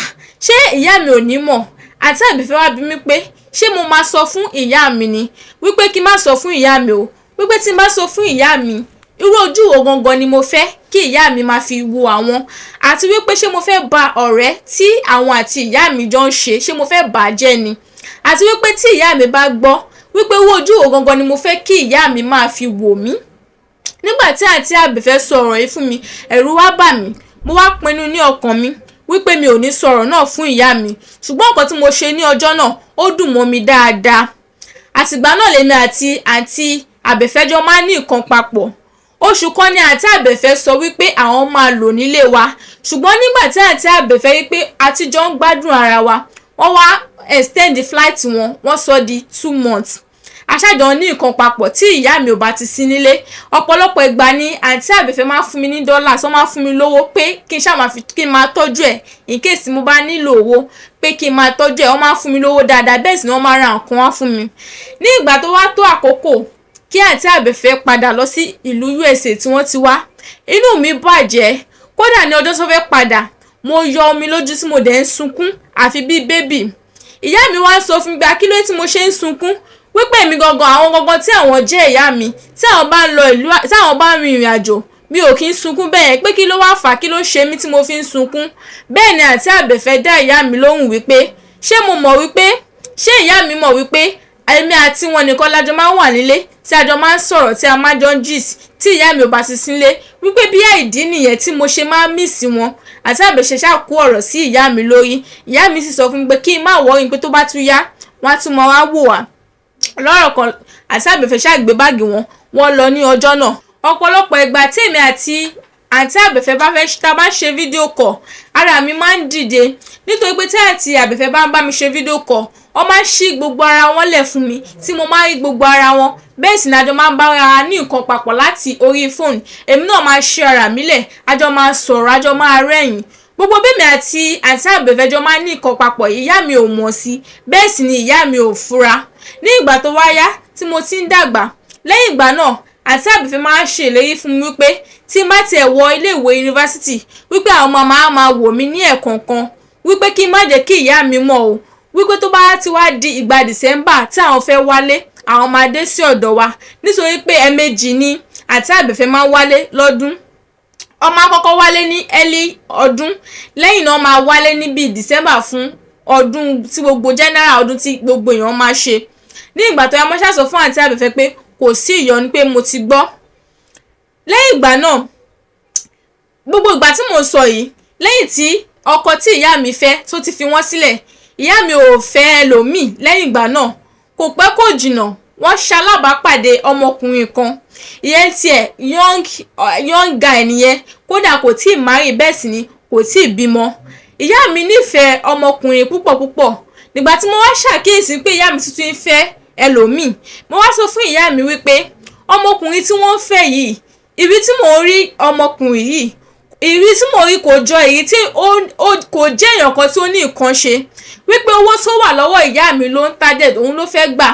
ṣé ìyá mi ò ní mọ̀? Àǹtí Àbẹ̀fẹ́ wá bi mí pé ṣé mo máa sọ fún ìyá mi ni? Wípé kí n má sọ fún ìyá mi o. Wípé tí n bá sọ fún ìyá mi, irú ojú wo gangan ni mo fẹ́ kí ìyá mi máa fi wo àwọn? Àti wípé ṣé mo fẹ́ ba ọ̀rẹ́ tí àwọn àti ìyá mi jọ ń ṣe, ṣé mo fẹ́ bà á jẹ́ ni? Àti wípé tí ìyá mi bá gbọ́, wípé irú ojú wo gangan ni mo fẹ́ kí ìyá mi máa fi wò mí? Nígbà tí àǹtí Àbẹ̀fẹ́ sọ ọ̀rọ̀ yìí fún mi, ẹ̀rù wá bà mí. Mo wá pinnu ní ọkàn mi wípé mi ò ní sọ ọ̀rọ̀ náà fún ìyá mi. Ṣùgbọ́n nǹkan tí mo ṣe ní ọjọ́ náà ó dùn mọ́ mi dáadáa. Àtìgbà náà lèmi àti àǹtí Àbẹ̀fẹ́ jọ máa ń ní nǹkan papọ̀. Oṣù kan ni àǹtí Àbẹ̀fẹ́ sọ wípé àwọn máa lò nílé wa. Ṣùgbọ́n nígbà tí àǹtí Àbẹ̀fẹ́ wípé a ti jọ ń gbádùn ara wa, wọ́n wá extend flight wọn, wọ́n sọ di 2 months. Aṣájọ ní nǹkan papọ̀ tí ìyá mi ò bá ti sí nílé. Ọ̀pọ̀lọpọ̀ ìgbà ni àǹtí Àbẹ̀fẹ́ máa ń fún mi ní dollars, wọ́n máa ń fún mi lówó pé kí n ṣáà máa fi kí n máa tọ́jú ẹ̀ in case mo bá nílò owó, pé kí n máa tọ́jú ẹ̀. Wọ́n máa ń fún mi lówó dáadáa, bẹ́ẹ̀ sì ni wọ́n máa ń ra nǹkan wá fún mi. Ní ìgbà tó wá tó àkókò kí àǹtí Àbẹ̀fẹ́ padà lọ sí ìlú USA tí wọ́n ti wá, inú mi bàjẹ́. Kódà ní ọjọ́ tó fẹ́ padà, mo yọ omi lójú tí mo dẹ̀ ń sunkún àfi bí baby. Ìyá mi wá ń sọ fún mi pé kí ló dé tí mo ṣe ń sunkún, wípé èmi gangan, àwọn gangan tí àwọn jẹ́ ìyá mi, tí àwọn bá ń lọ ìlú, tí àwọn bá ń rin ìrìnàjò, mi ò kí ń sunkún bẹ́ẹ̀, pé kí ló wá fà á, kí ló ṣe mí tí mo fi ń sunkún. Bẹ́ẹ̀ ni àǹtí Àbẹ̀fẹ́ dá ìyá mi lóhùn wípé ṣé mo mọ̀ wípé ṣé ìyá mi mọ̀ wípé èmi àti wọn nìkan la jọ máa ń wà nílé, tí a jọ máa ń sọ̀rọ̀, tí a máa jọ ń gist tí ìyá mi ò bá ti sí nílé, wípé bí ìdí nìyẹn tí mo ṣe máa ń miss wọn. Àǹtí Àbẹ̀fẹ́ ṣáà kó ọ̀rọ̀ sí ìyá mi lórí. Ìyá mi sì sọ fún mi pé kí n má worry, pé tó bá tún yá, wọ́n á tún máa wá wò wá. Lọ́rọ̀ kan, àǹtí Àbẹ̀fẹ́ ṣáà gbé báàgì wọn, wọ́n lọ ní ọjọ́ náà. Ọ̀pọ̀lọpọ̀ ìgbà tí èmi àti àǹtí Àbẹ̀fẹ́ bá fẹ́ tá bá ṣe video call, ara mi máa ń dìde, nítorí pé tí àǹtí Àbẹ̀fẹ́ bá ń bá mi ṣe video call, wọ́n máa ń ṣí gbogbo ara wọn lẹ̀ fún mi tí mo máa ń rí gbogbo ara wọn. Bẹ́ẹ̀ sì ni a jọ máa ń bá ara ní nǹkan papọ̀ láti orí fóònù. Èmi náà máa ṣí ara mi lẹ̀, a jọ máa sọ̀rọ̀, a jọ máa rẹ́rìn. Gbogbo bí èmi àti àǹtí Àbẹ̀fẹ́ jọ máa ń ní nǹkan papọ̀, ìyá mi ò mọ̀ sí, bẹ́ẹ̀ sì ni ìyá mi ò fura. Ní ìgbà tó wá yá tí mo ti ń dàgbà, lẹ́yìn ìgbà náà, àǹtí Àbẹ̀fẹ́ máa ń ṣe ìlérí fún mi wípé tí n bá tiẹ̀ wọ ilé ìwé yunifásítì, wípé àwọn máa máa wò mí ní ẹ̀ẹ̀kọ̀ọ̀kan, wípé kí n má jẹ́ kí ìyá mi mọ̀ o, wípé tó bá ti wá di ìgbà December tí àwọn fẹ́ wálé, àwọn máa dé sí ọ̀dọ̀ wa, nítorí pé ẹ̀ẹ̀mejì ni àǹtí Àbẹ̀fẹ́ máa ń wálé lọ́dún. Wọ́n máa kọ́kọ́ wálé ní early ọdún, lẹ́yìn náà máa wálé ní bíi December fún ọdún tí gbogbo general ọdún tí gbogbo èèyàn máa ṣe. Ní ìgbà tó yá, mo ṣáà sọ fún àǹtí Àbẹ̀fẹ́ pé kò sí ìyọnu, pé mo ti gbọ́. Lẹ́yìn ìgbà náà, gbogbo ìgbà tí mò ń sọ yìí, lẹ́yìn tí ọkọ tí ìyá mi fẹ́ tó ti fi wọ́n sílẹ̀, ìyá mi ò fẹ́ ẹlòmíì. Lẹ́yìn ìgbà náà, kò pẹ́ kò jìnnà, wọ́n ṣalábàápàdé ọmọkùnrin kan. Ìyẹn tiẹ̀ young guy nìyẹn. Kódà kò tíì marry, bẹ́ẹ̀ sì ni kò tíì bímọ. Ìyá mi nífẹ̀ẹ́ ọmọkùnrin púpọ̀ púpọ̀. Nígbà tí mo wá ṣàkíyèsí pé ìyá mi tuntun ń fẹ́ ẹlòmíì, mo wá sọ fún ìyá mi wípé ọmọkùnrin tí wọ́n ń fẹ́ yìí, ìrí tí mò ń rí ọmọkùnrin yìí, ìrí tí mò ń rí kò jọ èyí tí ó kò jẹ́ èèyàn kan tí ó ní nǹkan ṣe, wípé owó tó wà lọ́wọ́ ìyá mi ló ń target, òun ló fẹ́ gbà.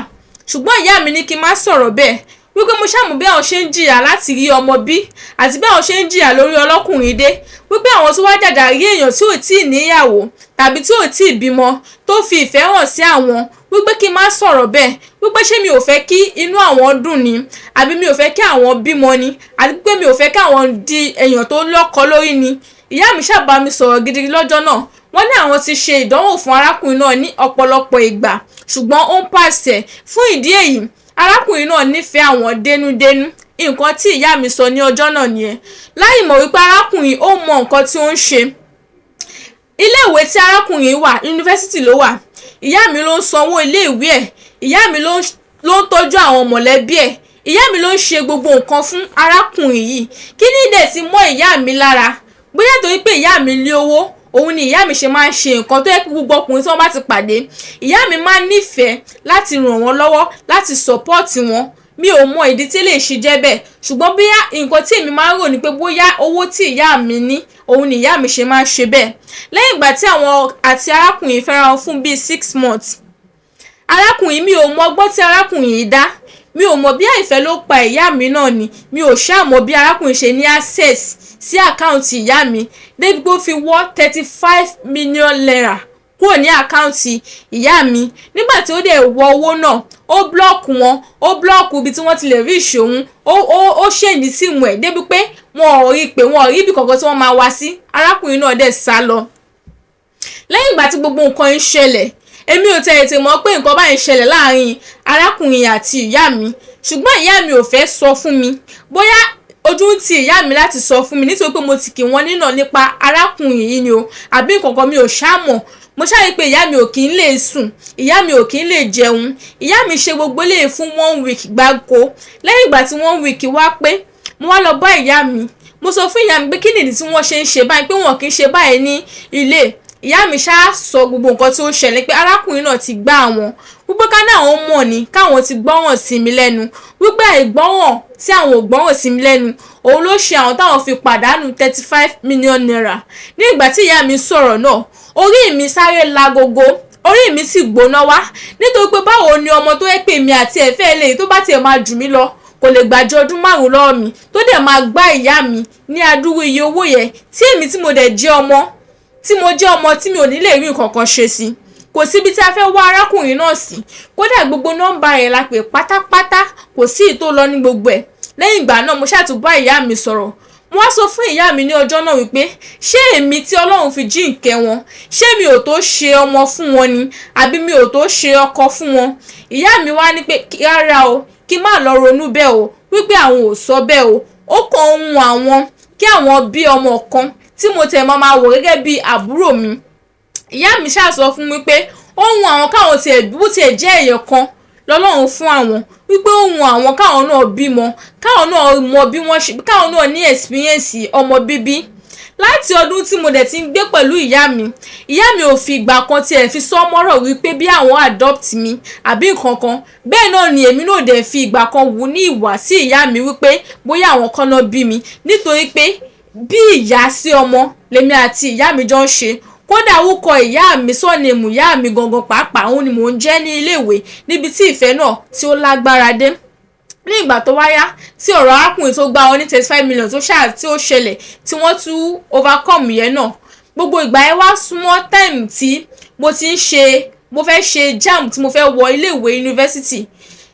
Ṣùgbọ́n ìyá mi ní kí n má sọ̀rọ̀ bẹ́ẹ̀, wípé mo ṣàmù bí àwọn ṣe ń jìyà láti rí ọmọ bí àti bí àwọn ṣe ń jìyà lórí ọlọ́kùnrin dé, wípé àwọn tó wá jàjà rí èèyàn tí ò tí ì níyàwó tàbí tí ò tí ì bímọ tó fi ìfẹ́ hàn sí àwọn, Wípé kí n má sọ̀rọ̀ bẹ́ẹ̀, wípé ṣé mi ò fẹ́ kí inú àwọn dùn ni, àbí mi ò fẹ́ kí àwọn bímọ ni, àti pé mi ò fẹ́ kí àwọn di èèyàn tó lọ́kọ lórí ni. Ìyá mi ṣáà bá mi sọ̀rọ̀ gidi lọ́jọ́ náà. Wọ́n ní àwọn ti ṣe ìdánwò fún arákùnrin náà ní ọ̀pọ̀lọpọ̀ ìgbà, ṣùgbọ́n ó ń pàṣẹ. Fún ìdí èyí, arákùnrin náà nífẹ̀ẹ́ àwọn dénúdénú. Nǹkan tí ìyá mi sọ ní ọjọ́ náà nìyẹn, láì mọ̀ wípé arákùnrin ó mọ nǹkan tí ó ń ṣe. Iléèwé tí arákùnrin wà, yunifásítì ló wà. Ìyá mi ló ń sanwó iléèwé ẹ̀, ìyá mi ló ń tọ́jú àwọn mọ̀lẹ́bí ẹ̀, ìyá mi ló ń ṣe gbogbo nǹkan fún arákùnrin yìí. Kí ní dẹ̀ ti mọ́ ìyá mi lára? Bóyá torí pé ìyá mi lé owó, òun ni ìyá mi ṣe máa ń ṣe nǹkan tó yẹ kí gbogbo ọkùnrin tí wọ́n bá ti pàdé, ìyá mi máa ń nífẹ̀ẹ́ láti ràn wọ́n lọ́wọ́, láti sọ́pọ́ọ̀tì wọn. Mi ò mọ ìdí tí lè ṣe jẹ́ bẹ́ẹ̀, ṣùgbọ́n bóyá nǹkan tí èmi máa ń rò ni pé bóyá owó tí ìyá mi ní, òun ni ìyá mi ṣe máa ń ṣe bẹ́ẹ̀. Lẹ́yìn ìgbà tí àwọn àti arákùnrin fẹ́ra wọn fún bíi 6 months, arákùnrin, mi ò mọ ọgbọ́n tí arákùnrin yìí dá. Mi ò mọ̀ bí àìfẹ́ ló pa ìyá mi náà ni. Mi ò ṣáà mọ̀ bí arákùnrin ṣe ní access sí àkáǹtì ìyá mi débi pé ó fi wọ́ ₦35 million kúrò ní àkáǹtì ìyá mi. Nígbà tí ó dẹ̀ wọ owó náà, ó block wọn, ó block ibi tí wọ́n ti lè rí ìṣòun, ó change SIM ẹ̀ débi pé wọn ò rí pé wọn ò rí ibi kankan tí wọ́n máa wá sí. Arákùnrin náà dẹ̀ sá lọ. Lẹ́yìn ìgbà tí gbogbo nǹkan ń ṣẹlẹ̀, èmi ò tẹ̀ ètè mọ̀ pé nǹkan báyìí ń ṣẹlẹ̀ láàrin arákùnrin àti ìyá mi, ṣùgbọ́n ìyá mi ò fẹ́ sọ fún mi. Bóyá ojú ń ti ìyá mi láti sọ fún mi nítorí pé mo ti kì wọ́n nínà nípa arákùnrin yìí ni o, àbí nǹkan kan, mi ò ṣáà mọ̀. Mo ṣáà rí pé ìyá mi ò kí ń lè sùn, ìyá mi ò kí ń lè jẹun. Ìyá mi ṣe gbogbo eléyìí fún one week gbáko. Lẹ́yìn ìgbà tí one week wá pé, mo wá lọ bá ìyá mi. Mo sọ fún ìyá mi pé kí nìdí tí wọ́n ṣe ń ṣe báyìí, pé wọn kì í ṣe báyìí ní ilé. Ìyá mi ṣáà sọ gbogbo nǹkan tí ó ṣẹlẹ̀, pé arákùnrin náà ti gbá àwọn, wípé ká ní àwọn mọ̀ ni káwọn ti gbọ́ràn sí mi lẹ́nu, wípé àìgbọ́ràn tí àwọn ò gbọ́ràn sí mi lẹ́nu, òun ló ṣe àwọn táwọn fi pàdánù ₦35 million. Ní ìgbà tí ìyá mi sọ̀rọ̀ náà, orí mi sáré lagogo, orí mi sì gbóná wá, nítorí pé báwo ni ọmọ tó yẹ pé èmi àti ẹ̀ fẹ́ lè tó bá tiẹ̀ máa jù mí lọ, kò lè gbàjọ ọdún 5 lọ́wọ́ mi, tó dẹ̀ máa gbá ìyá mi ní adúrú iye owó yẹn, tí èmi tí mo dẹ̀ jẹ́ ọmọ, tí mo jẹ́ ọmọ tí mi ò ní lè rí nǹkan kan ṣe sí? Kò síbi tí a fẹ́ wá arákùnrin náà sí. Kódà gbogbo nọ́mbà rẹ̀ la pè pátápátá, kò sí ì tó lọ ní gbogbo ẹ̀. Lẹ́yìn ìgbà náà, mo ṣáà tún bá ìyá mi sọ̀rọ̀. Mo wá sọ fún ìyá mi ní ọjọ́ náà wípé ṣé èmi tí Ọlọ́run fi jíǹkẹ́ wọn, ṣé mi ò tó ṣe ọmọ fún wọn ni, àbí mi ò tó ṣe ọkọ fún wọn? Ìyá mi wá ní pé rárá o, kí n má lọ ronú bẹ́ẹ̀ o, wípé àwọn ò sọ bẹ́ẹ̀ o. Ó kàn ń hun àwọn kí àwọn bí ọmọ kan tí mo tẹ̀ máa máa wò gẹ́gẹ́ bí àbúrò mi. Ìyá mi ṣáà sọ fún mi pé ó hun àwọn káwọn tiẹ̀ bó tiẹ̀ jẹ́ èèyàn kan lọ́lọ́run fún àwọn, wípé ó hun àwọn káwọn náà bímọ, káwọn náà mọ bí wọ́n ṣe, káwọn náà ní experience ọmọ bíbí. Láti ọdún tí mo dẹ̀ ti ń gbé pẹ̀lú ìyá mi, ìyá mi ò fi ìgbà kan tiẹ̀ fi sọ mọ́rọ̀ wípé bí àwọn adopt mi àbí nǹkan kan. Bẹ́ẹ̀ náà ni èmi náà dẹ̀ fi ìgbà kan wù ní ìwà sí ìyá mi wípé bóyá àwọn kan náà bí mi, nítorí pé bí ìyá sí ọmọ lèmi àti ìyá mi jọ ń ṣe. Kódà, orúkọ ìyá mi, surname ìyá mi gangan pàápàá, òun ni mò ń jẹ́ ní iléèwé, níbi tí ìfẹ́ náà tí ó lágbára dé. Ní ìgbà tó wáyá tí ọ̀rọ̀ arákùnrin tó gbá wọn ní 35 million tó ṣáà tí ó ṣẹlẹ̀, tí wọ́n tún overcome yẹn náà, gbogbo ìgbà yẹn wá súnmọ́ time tí mo ti ń ṣe, mo fẹ́ ṣe JAMB, tí mo fẹ́ wọ iléèwé yunifásítì.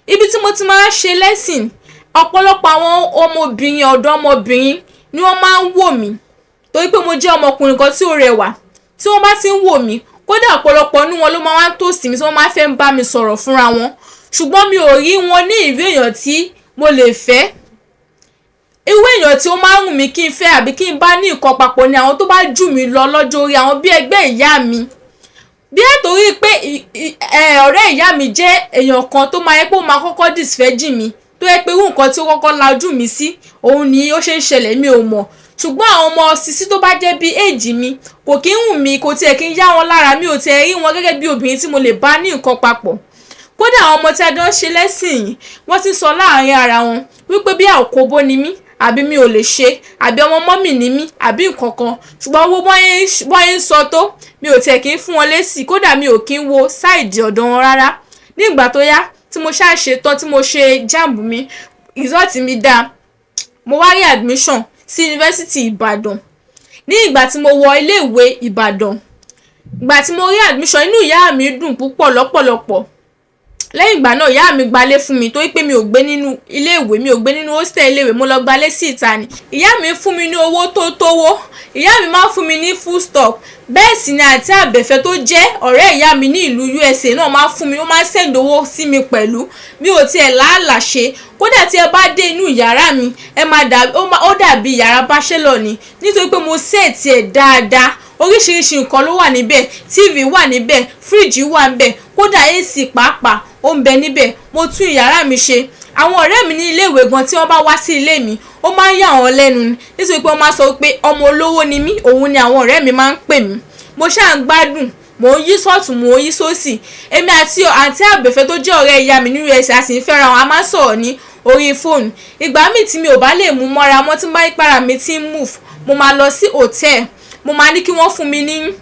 Ibi tí mo ti máa ń ṣe lesson, ọ̀pọ̀lọpọ̀ àwọn ọmọbìnrin, ọ̀dọ́ ọmọbìnrin ni wọ́n máa ń wò mí, torí pé mo jẹ́ ọmọkùnrin kan tí ó rẹwà. Tí wọ́n bá ti ń wò mí, kódà ọ̀pọ̀lọpọ̀ nínú wọn ló máa ń tòsí mi, tí wọ́n máa fẹ́ ń bá mi sọ̀rọ̀ fúnra wọn, ṣùgbọ́n mi ò rí wọn ní ìrí èèyàn tí mo lè fẹ́. Irú èèyàn tí ó máa ń wù mí kí n fẹ́ àbí kí n bá ní nǹkan papọ̀ ni àwọn tó bá jù mí lọ lọ́jọ́ orí, àwọn bí ẹgbẹ́ ìyá mi. Bí ẹ torí pé ọ̀rẹ́ ìyá mi jẹ́ èèyàn kan tó máa yẹ pé ó máa kọ́kọ́ disvirgin mi, tó yẹ pé irú nǹkan tí ó kọ́kọ́ la ojú mi sí, òun ni ó ṣe ń ṣẹlẹ̀, mi ò mọ̀. Ṣùgbọ́n àwọn ọmọ sisi tó bá jẹ́ bí age mi, kò kí ń wù mí, kò tiẹ̀ kí ń yá wọn lára, mi ò tiẹ̀ rí wọn gẹ́gẹ́ bí obìnrin tí mo lè bá ní nǹkan papọ̀. Kódà, àwọn ọmọ tí a jọ ń ṣe lẹ́sìn yìí, wọ́n ti sọ láàrin ara wọn wípé bí àkóbó ni mí, àbí mi ò lè ṣe, àbí ọmọ mummy ni mí, àbí nǹkan kan. Ṣùgbọ́n owó bọ́n ń sọ tó, mi ò tiẹ̀ kí ń fún wọn lésì. Kódà, mi ò kí ń wo side ọ̀dọ̀ wọn rárá. Ní ìgbà tó yá tí mo ṣáà ṣe tán, tí mo ṣe JAMB mi, result mi dáa, mo wá rí admission sí Yunifásítì Ìbàdàn. Ní ìgbà tí mo wọ iléèwé Ìbàdàn, ìgbà tí mo rí admission, inú ìyá mi dùn púpọ̀ lọ́pọ̀lọpọ̀. Lẹ́yìn ìgbà náà, ìyá mi gbalé fún mi, torí pé mi ò gbé nínú iléèwé, mi ò gbé nínú hostel iléèwé, mo lọ gbalé sí ìta ni. Ìyá mi fún mi ní owó tó tówó, ìyá mi máa ń fún mi ní food stuff. Bẹ́ẹ̀ sì ni àǹtí Àbẹ̀fẹ́ tó jẹ́ ọ̀rẹ́ ìyá mi ní ìlú USA náà máa ń fún mi, ó máa ń send owó sí mi pẹ̀lú. Mi ò tiẹ̀ láàlà ṣe. Kódà tí ẹ bá dé inú yàrá mi, ẹ máa dà, ó dàbí yàrá bachelor ni, nítorí pé mo set ẹ̀ dáadáa. Oríṣiríṣi nǹkan ló wà níbẹ̀. TV wà níbẹ̀, fridge wà níbẹ̀, kódà AC pàápàá ó ń bẹ níbẹ̀. Mo tún yàrá mi ṣe. Àwọn ọ̀rẹ́ mi ní ilé ìwé gan, tí wọ́n bá wá sí ilé mi, ó máa ń yà wọ́n lẹ́nu, nítorí pé wọ́n máa sọ pé ọmọ olówó ni mí. Òun ni àwọn ọ̀rẹ́ mi máa ń pè mí. Mo ṣáà ń gbádùn, mò ń yí sọ́ọ̀tún, mò ń yí sósì. Èmi àti àǹtí Àbẹ̀fẹ́ tó jẹ́ ọ̀rẹ́ ìyá mi ní USA, a sì ń fẹ́ra wọn, a máa ń sọ̀rọ̀ ní orí fóònù. Ìgbà míì tí mi ò bá lè mú mọ́ra mọ́, tí n bá rí para mi tí ń move, mo máa lọ sí hotel, mo máa ní kí wọ́n fún mi ní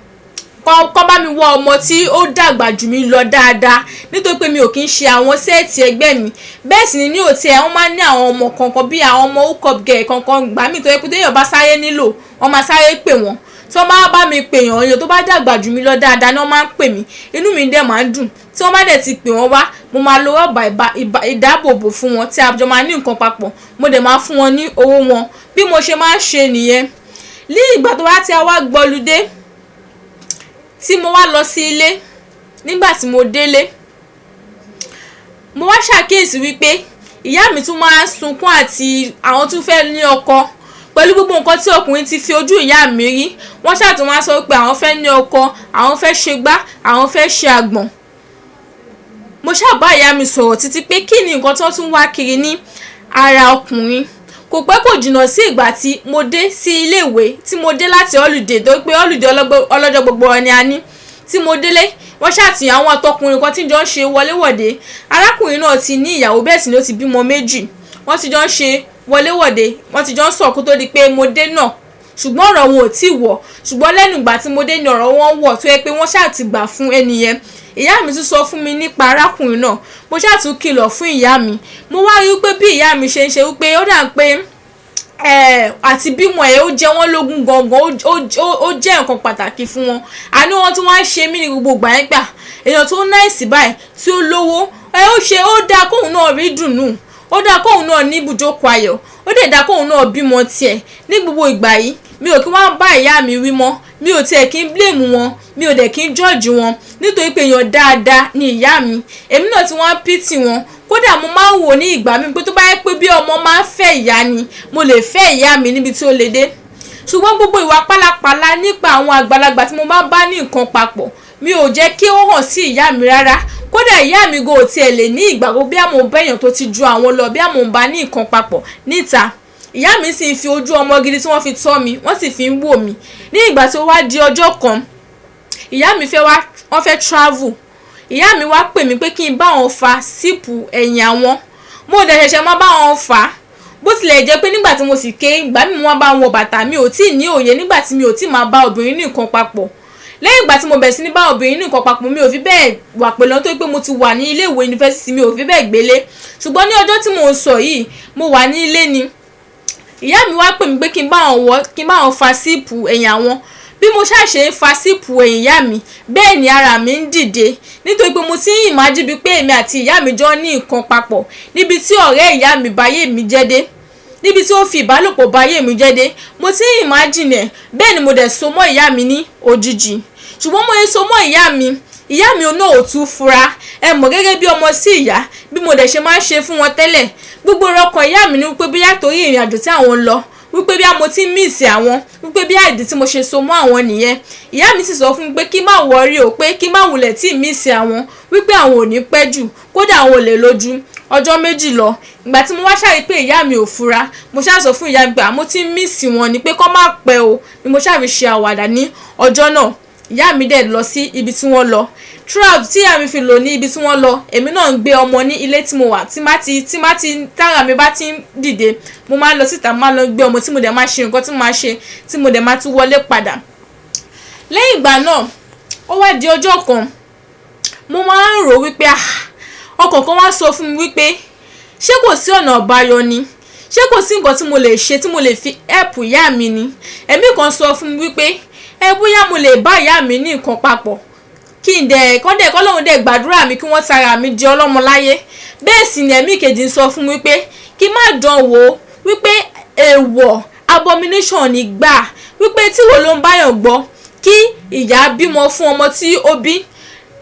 kọ́ bá mi wá ọmọ tí ó dàgbà jù mí lọ dáadáa, nítorí pé mi ò kí ń ṣe àwọn set ẹgbẹ́ mi. Bẹ́ẹ̀ sì ni ní hotel, wọ́n máa ń ní àwọn ọmọ kankan bí àwọn ọmọ hook up girl kankan gbà mí, tó yẹ pé téèyàn bá sáré nílò, wọ́n máa sáré pè wọ́n. Tí wọ́n bá bá mi pè yàn, èèyàn tó bá dàgbà jù mí lọ dáadáa ni wọ́n máa ń pè mí. Inú mi dẹ̀ máa ń dùn. Tí wọ́n bá dẹ̀ ti pè wọ́n wá, mo máa lo rọ́bà ìdáàbòbò fún wọn tí a jọ máa ní nǹkan papọ̀. Mo dẹ̀ máa fún wọn ní owó wọn. Bí mo ṣe máa ń ṣe nìyẹn. Ní ìgbà tó wá tí a wá gbọ́ludé, tí mo wá lọ sí ilé, nígbà tí mo délé, mo wá ṣàkíyèsí wípé ìyá mi tún máa ń sunkún àti àwọn tún fẹ́ ní ọkọ. Pẹ̀lú gbogbo nǹkan tí ọkùnrin ti fi ojú ìyá mi rí, wọ́n ṣáà tún wá sọ pé àwọn fẹ́ ní ọkọ, àwọn fẹ́ ṣe gbá, àwọn fẹ́ ṣe àgbọ̀n. Mo ṣáà bá ìyá mi sọ̀rọ̀ títí pé kí ni nǹkan tí wọ́n tún wá kiri ní ara ọkùnrin. Kò pẹ́, kò jìnnà sí ìgbà tí mo dé sí ilé ìwé, tí mo dé láti holiday, tó pé holiday ọlọ́jọ́ gbogbo ni a ní. Tí mo délé, wọ́n ṣàtìyàn àwọn àtọkùnrin kan tí jọ ń ṣe wọléwọ̀de. Arákùnrin náà ti ní ìyàwó, bẹ́ẹ̀ sì ni ó ti bímọ méjì. Wọ́n ti jọ ń ṣe wọléwọ̀de, wọ́n ti jọ ń sọ̀ kó tó di pé mo dé náà, ṣùgbọ́n ọ̀rọ̀ wọn ò tí wọ̀. Ṣùgbọ́n lẹ́nu ìgbà tí mo dé ni ọ̀rọ̀ wọn wọ̀, tó yẹ pé wọ́n ṣáà ti gbà fún ẹni yẹn. Ìyá mi tún sọ fún mi nípa arákùnrin náà. Mo ṣáà tún kìlọ̀ fún ìyá mi. Mo wá rí wípé bí ìyá mi ṣe ń ṣe, wípé ó dà pé àti bímọ ẹ̀, ó jẹ́ wọ́n lógún gangan, ó jẹ́ nǹkan pàtàkì fún wọn. Àní wọn tí wọ́n á ṣe mí ní gbogbo ìgbà yẹn gbà, èèyàn tó nice báyìí, tí ó lówó ẹ, ó ṣe, ó dáa kóun náà rí dùnnú, ó dáa kóun náà ní ibùjókòó ayọ̀, ó dẹ̀ dáa kóun náà bímọ tiẹ̀. Ní gbogbo ìgbà yìí, mi ò kí wọ́n bá ìyá mi wí mọ́. Mi ò tiẹ̀ kí ń blame wọn, mi ò dẹ̀ kí ń judge wọn, nítorí pé èèyàn dáadáa ni ìyá mi. Èmi náà tí wọ́n pity wọn. Kódà mo máa ń wò ní ìgbà mi pé tó bá yẹ pé bí ọmọ máa ń fẹ́ ìyá ni, mo lè fẹ́ ìyá mi níbi tí ó le dé. Ṣùgbọ́n gbogbo ìwà pálapàla nípa àwọn àgbàlagbà tí mo máa ń bá ní nǹkan papọ̀, mi ò jẹ́ kí ó hàn sí ìyá mi rárá. Kódà ìyá mi gan ò tiẹ̀ lè ní ìgbàgbọ́ bí àmọ́ bá èèyàn tó ti ju àwọn lọ, bí àmọ́ bá ní nǹkan papọ̀ níta. Ìyá mi sì ń fi ojú ọmọ gidi tí wọ́n fi tọ́ mi, wọ́n sì fi ń wò mí. Ní ìgbà tí ó wá di ọjọ́ kan, ìyá mi fẹ́ wá, wọ́n fẹ́ travel. Ìyá mi wá pè mí pé kí n bá wọn fa zip ẹ̀yìn àwọn. Mo dẹ̀ ṣẹ̀ṣẹ̀ máa bá wọn fà á. Bó tilẹ̀ jẹ́ pé nígbà tí mo sì ké, ìgbà mi mo máa bá wọn wọ bàtà, mi ò tí ì ní òye nígbà tí mi ò tí ì máa bá obìnrin ní nǹkan papọ̀. Lẹ́yìn ìgbà tí mo bẹ̀rẹ̀ sí ní bá obìnrin ní nǹkan papọ̀, mi ò fi bẹ́ẹ̀ wà pẹ̀lú wọn, torí pé mo ti wà ní ilé ìwé yunifásítì, mi ò fi bẹ́ẹ̀ gbélé. Ṣùgbọ́n ní ọjọ́ tí mò ń sọ yìí, mo wà ní ilé ni. Ìyá mi wá pè mí pé kí n bá wọn wọ, kí n bá wọn fa zip ẹ̀yìn àwọn. Bí mo ṣáà ṣe ń fa zip ẹ̀yìn ìyá mi, bẹ́ẹ̀ ni ara mi ń dìde, nítorí pé mo ti ń imagine bíi pé èmi àti ìyá mi jọ ní nǹkan papọ̀, níbi tí ọ̀rẹ́ ìyá mi báyé mi jẹ́ dé, níbi tí ó fi ìbálòpọ̀ báyé mi jẹ́ dé. Mo ti ń imagine ẹ̀. Bẹ́ẹ̀ ni mo dẹ̀ so mọ́ ìyá mi ní òjijì. Ṣùgbọ́n mo yẹ so mọ́ ìyá mi, ìyá mi náà ò tún fura. Ẹ mọ̀, gẹ́gẹ́ bí ọmọ sí ìyá, bí mo dẹ̀ ṣe máa ń ṣe fún wọn tẹ́lẹ̀, gbogbo ọkàn ìyá mi ní wípé bóyá torí ìrìn àjò tí àwọn ń lọ, wípé bí mo ti ń miss àwọn, wípé bí àìdí tí mo ṣe so mọ́ àwọn nìyẹn. Ìyá mi sì sọ fún mi pé kí má worry o, pé kí má wulẹ̀ tí miss àwọn, wípé àwọn ò ní pẹ́ jù, kódà àwọn ò lè lójú ọjọ́ 2 lọ. Ìgbà tí mo wá ṣàrí pé ìyá mi ò fura, mo ṣáà sọ fún ìyá mi pé àmọ́ tí ń miss wọn ni, pé kó má pẹ́ o, ni mo ṣáà fi ṣe àwàdà ní ọjọ́ náà. Ìyá mi dẹ̀ lọ sí ibi tí wọ́n lọ. Throughout tí ìyá mi fi lò ní ibi tí wọ́n lọ, èmi náà ń gbé ọmọ ní ilé tí mo wà. Tí má ti tára mi bá ti ń dìde, mo máa ń lọ síta, máa lọ gbé ọmọ, tí mo dẹ̀ máa ṣe nǹkan tí mo máa ṣe, tí mo dẹ̀ máa tún wọlé padà. Lẹ́yìn ìgbà náà, ó wá di ọjọ́ kan, mo máa ń rò wípé, ah, ọkàn kan wá sọ fún mi wípé ṣé kò sí ọ̀nà àbáyọ ni? Ṣé kò sí nǹkan tí mo lè ṣe tí mo lè fi help ìyá mi ni? Ẹ̀mí kan sọ fún mi wípé ẹ bóyá mo lè bá ìyá mi ní nǹkan papọ̀. Kí n dẹ̀ kọ́ dẹ̀ kọ́lọ́hún dẹ̀ gbàdúrà mi kí wọ́n tara mi di ọlọ́mọ láyé. Bẹ́ẹ̀ sì ni ẹ̀mí kejì ń sọ fún mi wípé kí n má dán wò ó, wípé èèwọ̀, abomination ni gbà, wípé tí wo ló ń báyàn gbọ́ kí ìyá bímọ fún ọmọ tí ó bí.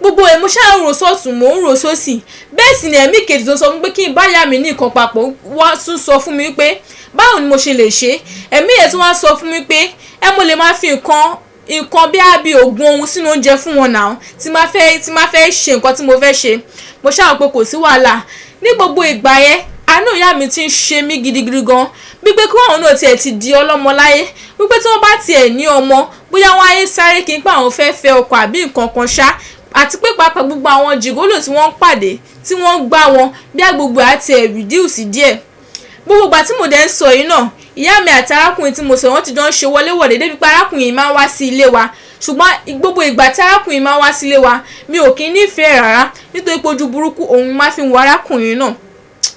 Gbogbo ẹ̀ mo ṣáà ń rò sọ́tùn, mò ń rò sósì. Bẹ́ẹ̀ sì ni ẹ̀mí kejì tó sọ fún mi pé kí n bá ìyá mi ní nǹkan papọ̀ wá tún sọ fún mi wípé báwo ni mo ṣe lè ṣe. Ẹ̀mí yẹn tún wá sọ fún mi pé ẹ mo lè máa fi nǹkan bí àbí oògùn ohun sínú oúnjẹ fún wọn náà tí máa fẹ́ ṣe nǹkan tí mo fẹ́ ṣe. Mo ṣáà rò pé kò sí wàhálà. Ní gbogbo ìgbà yẹn, àánú ìyá mi ti ń ṣe mí gidigidi gan, wípé kí àwọn náà tiẹ̀ ti di ọlọ́mọ láyé, wípé tí wọ́n bá tiẹ̀ ní ọmọ, bóyá wọ́n á yé sáré kí n pé àwọn fẹ́ fẹ́ ọkọ àbí nǹkan kan ṣá, àti pé pàápàá gbogbo àwọn gigolo tí wọ́n ń pàdé tí wọ́n ń gbá wọn bí gbogbo àti ẹ̀ reduce díẹ̀. Gbogbo ìgbà tí mo dẹ̀ ń sọ yìí náà, ìyá mi àti arákùnrin tí mo sọ, wọ́n ti jọ ń ṣe wọléwọ̀de débi pé arákùnrin yìí máa ń wá sí ilé wa. Ṣùgbọ́n gbogbo ìgbà tí arákùnrin máa ń wá sí ilé wa, mi ò kí ń nífẹ̀ẹ́ rárá, nítorí pé ojú burúkú òun máa fi ń wo arákùnrin náà.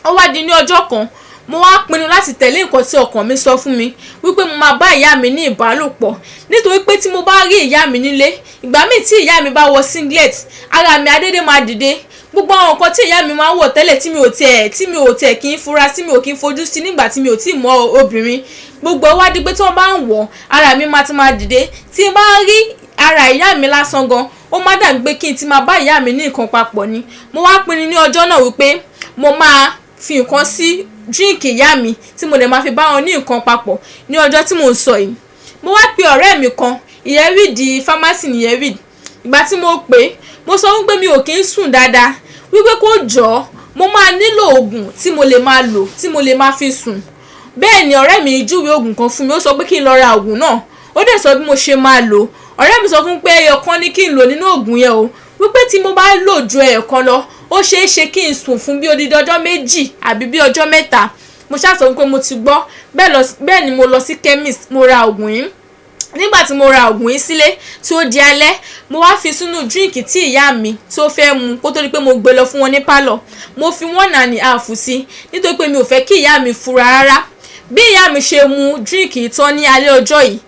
Ó wá di ní ọjọ́ kan, mo wá pinnu láti tẹ̀lé nǹkan tí ọkàn mi sọ fún mi wípé mo máa bá ìyá mi ní ìbálòpọ̀, nítorí pé tí mo bá rí ìyá mi nílé, ìgbà míì tí ìyá mi bá wọ singlet, ara mi á dédé máa dìde. Gbogbo àwọn nǹkan tí ìyá mi máa ń wọ̀ tẹ́lẹ̀ tí mi ò tiẹ̀ kí ń fura tí mi ò kí ń fojú sí nígbà tí mi ò tí ì mọ obìnrin, gbogbo wá di pé tí wọ́n bá ń wọ̀, ara mi máa ti máa dìde. Tí n bá rí ara ìyá mi lásán gan, ó má dàbí pé kí n ti máa bá ìyá mi ní nǹkan papọ̀ ni. Mo wá pinnu ní ọjọ́ náà wípé mo máa fi nǹkan sí drink ìyá mi tí mo dẹ̀ máa fi bá wọn ní nǹkan papọ̀ ní ọjọ́ tí mò ń sọ yìí. Mo wá pe ọ̀rẹ́ mi kan, ìyẹn read pharmacy nìyẹn read. Ìgbà tí mo pè é, mo sọ wípé mi ò kí ń sùn dáadáa, wípé kó jọ̀ọ́, mo máa nílò oògùn tí mo lè máa lò tí mo lè máa fi sùn. Bẹ́ẹ̀ ni ọ̀rẹ́ mi júwe oògùn kan fún mi. Ó sọ pé kí n lọ ra oògùn náà, ó dẹ̀ sọ bí mo ṣe máa lò. Ọ̀rẹ́ mi sọ fún pé ẹyọ kan ní kí n lò nínú oògùn yẹn o, wípé tí mo bá lò ju ẹyọ kan lọ, ó ṣeé ṣe kí n sùn fún bí odidi ọjọ́ 2 àbí bí ọjọ́ 3. Mo ṣáà sọ pé mo ti gbọ́. Bẹ́ẹ̀ ni mo lọ sí chemist, mo ra oògùn yìí. Nígbà tí mo ra oògùn yìí sílé, tí ó di alẹ́, mo wá fi sínú drink tí ìyá mi tí ó fẹ́ mu kó tó di pé mo gbé lọ fún wọn ní pálọ̀. Mo fi 1½ sí, nítorí pé mi ò fẹ́ kí ìyá mi fura rárá. Bí ìyá mi ṣe mu drink yìí tán ní alẹ́ ọjọ́ yìí,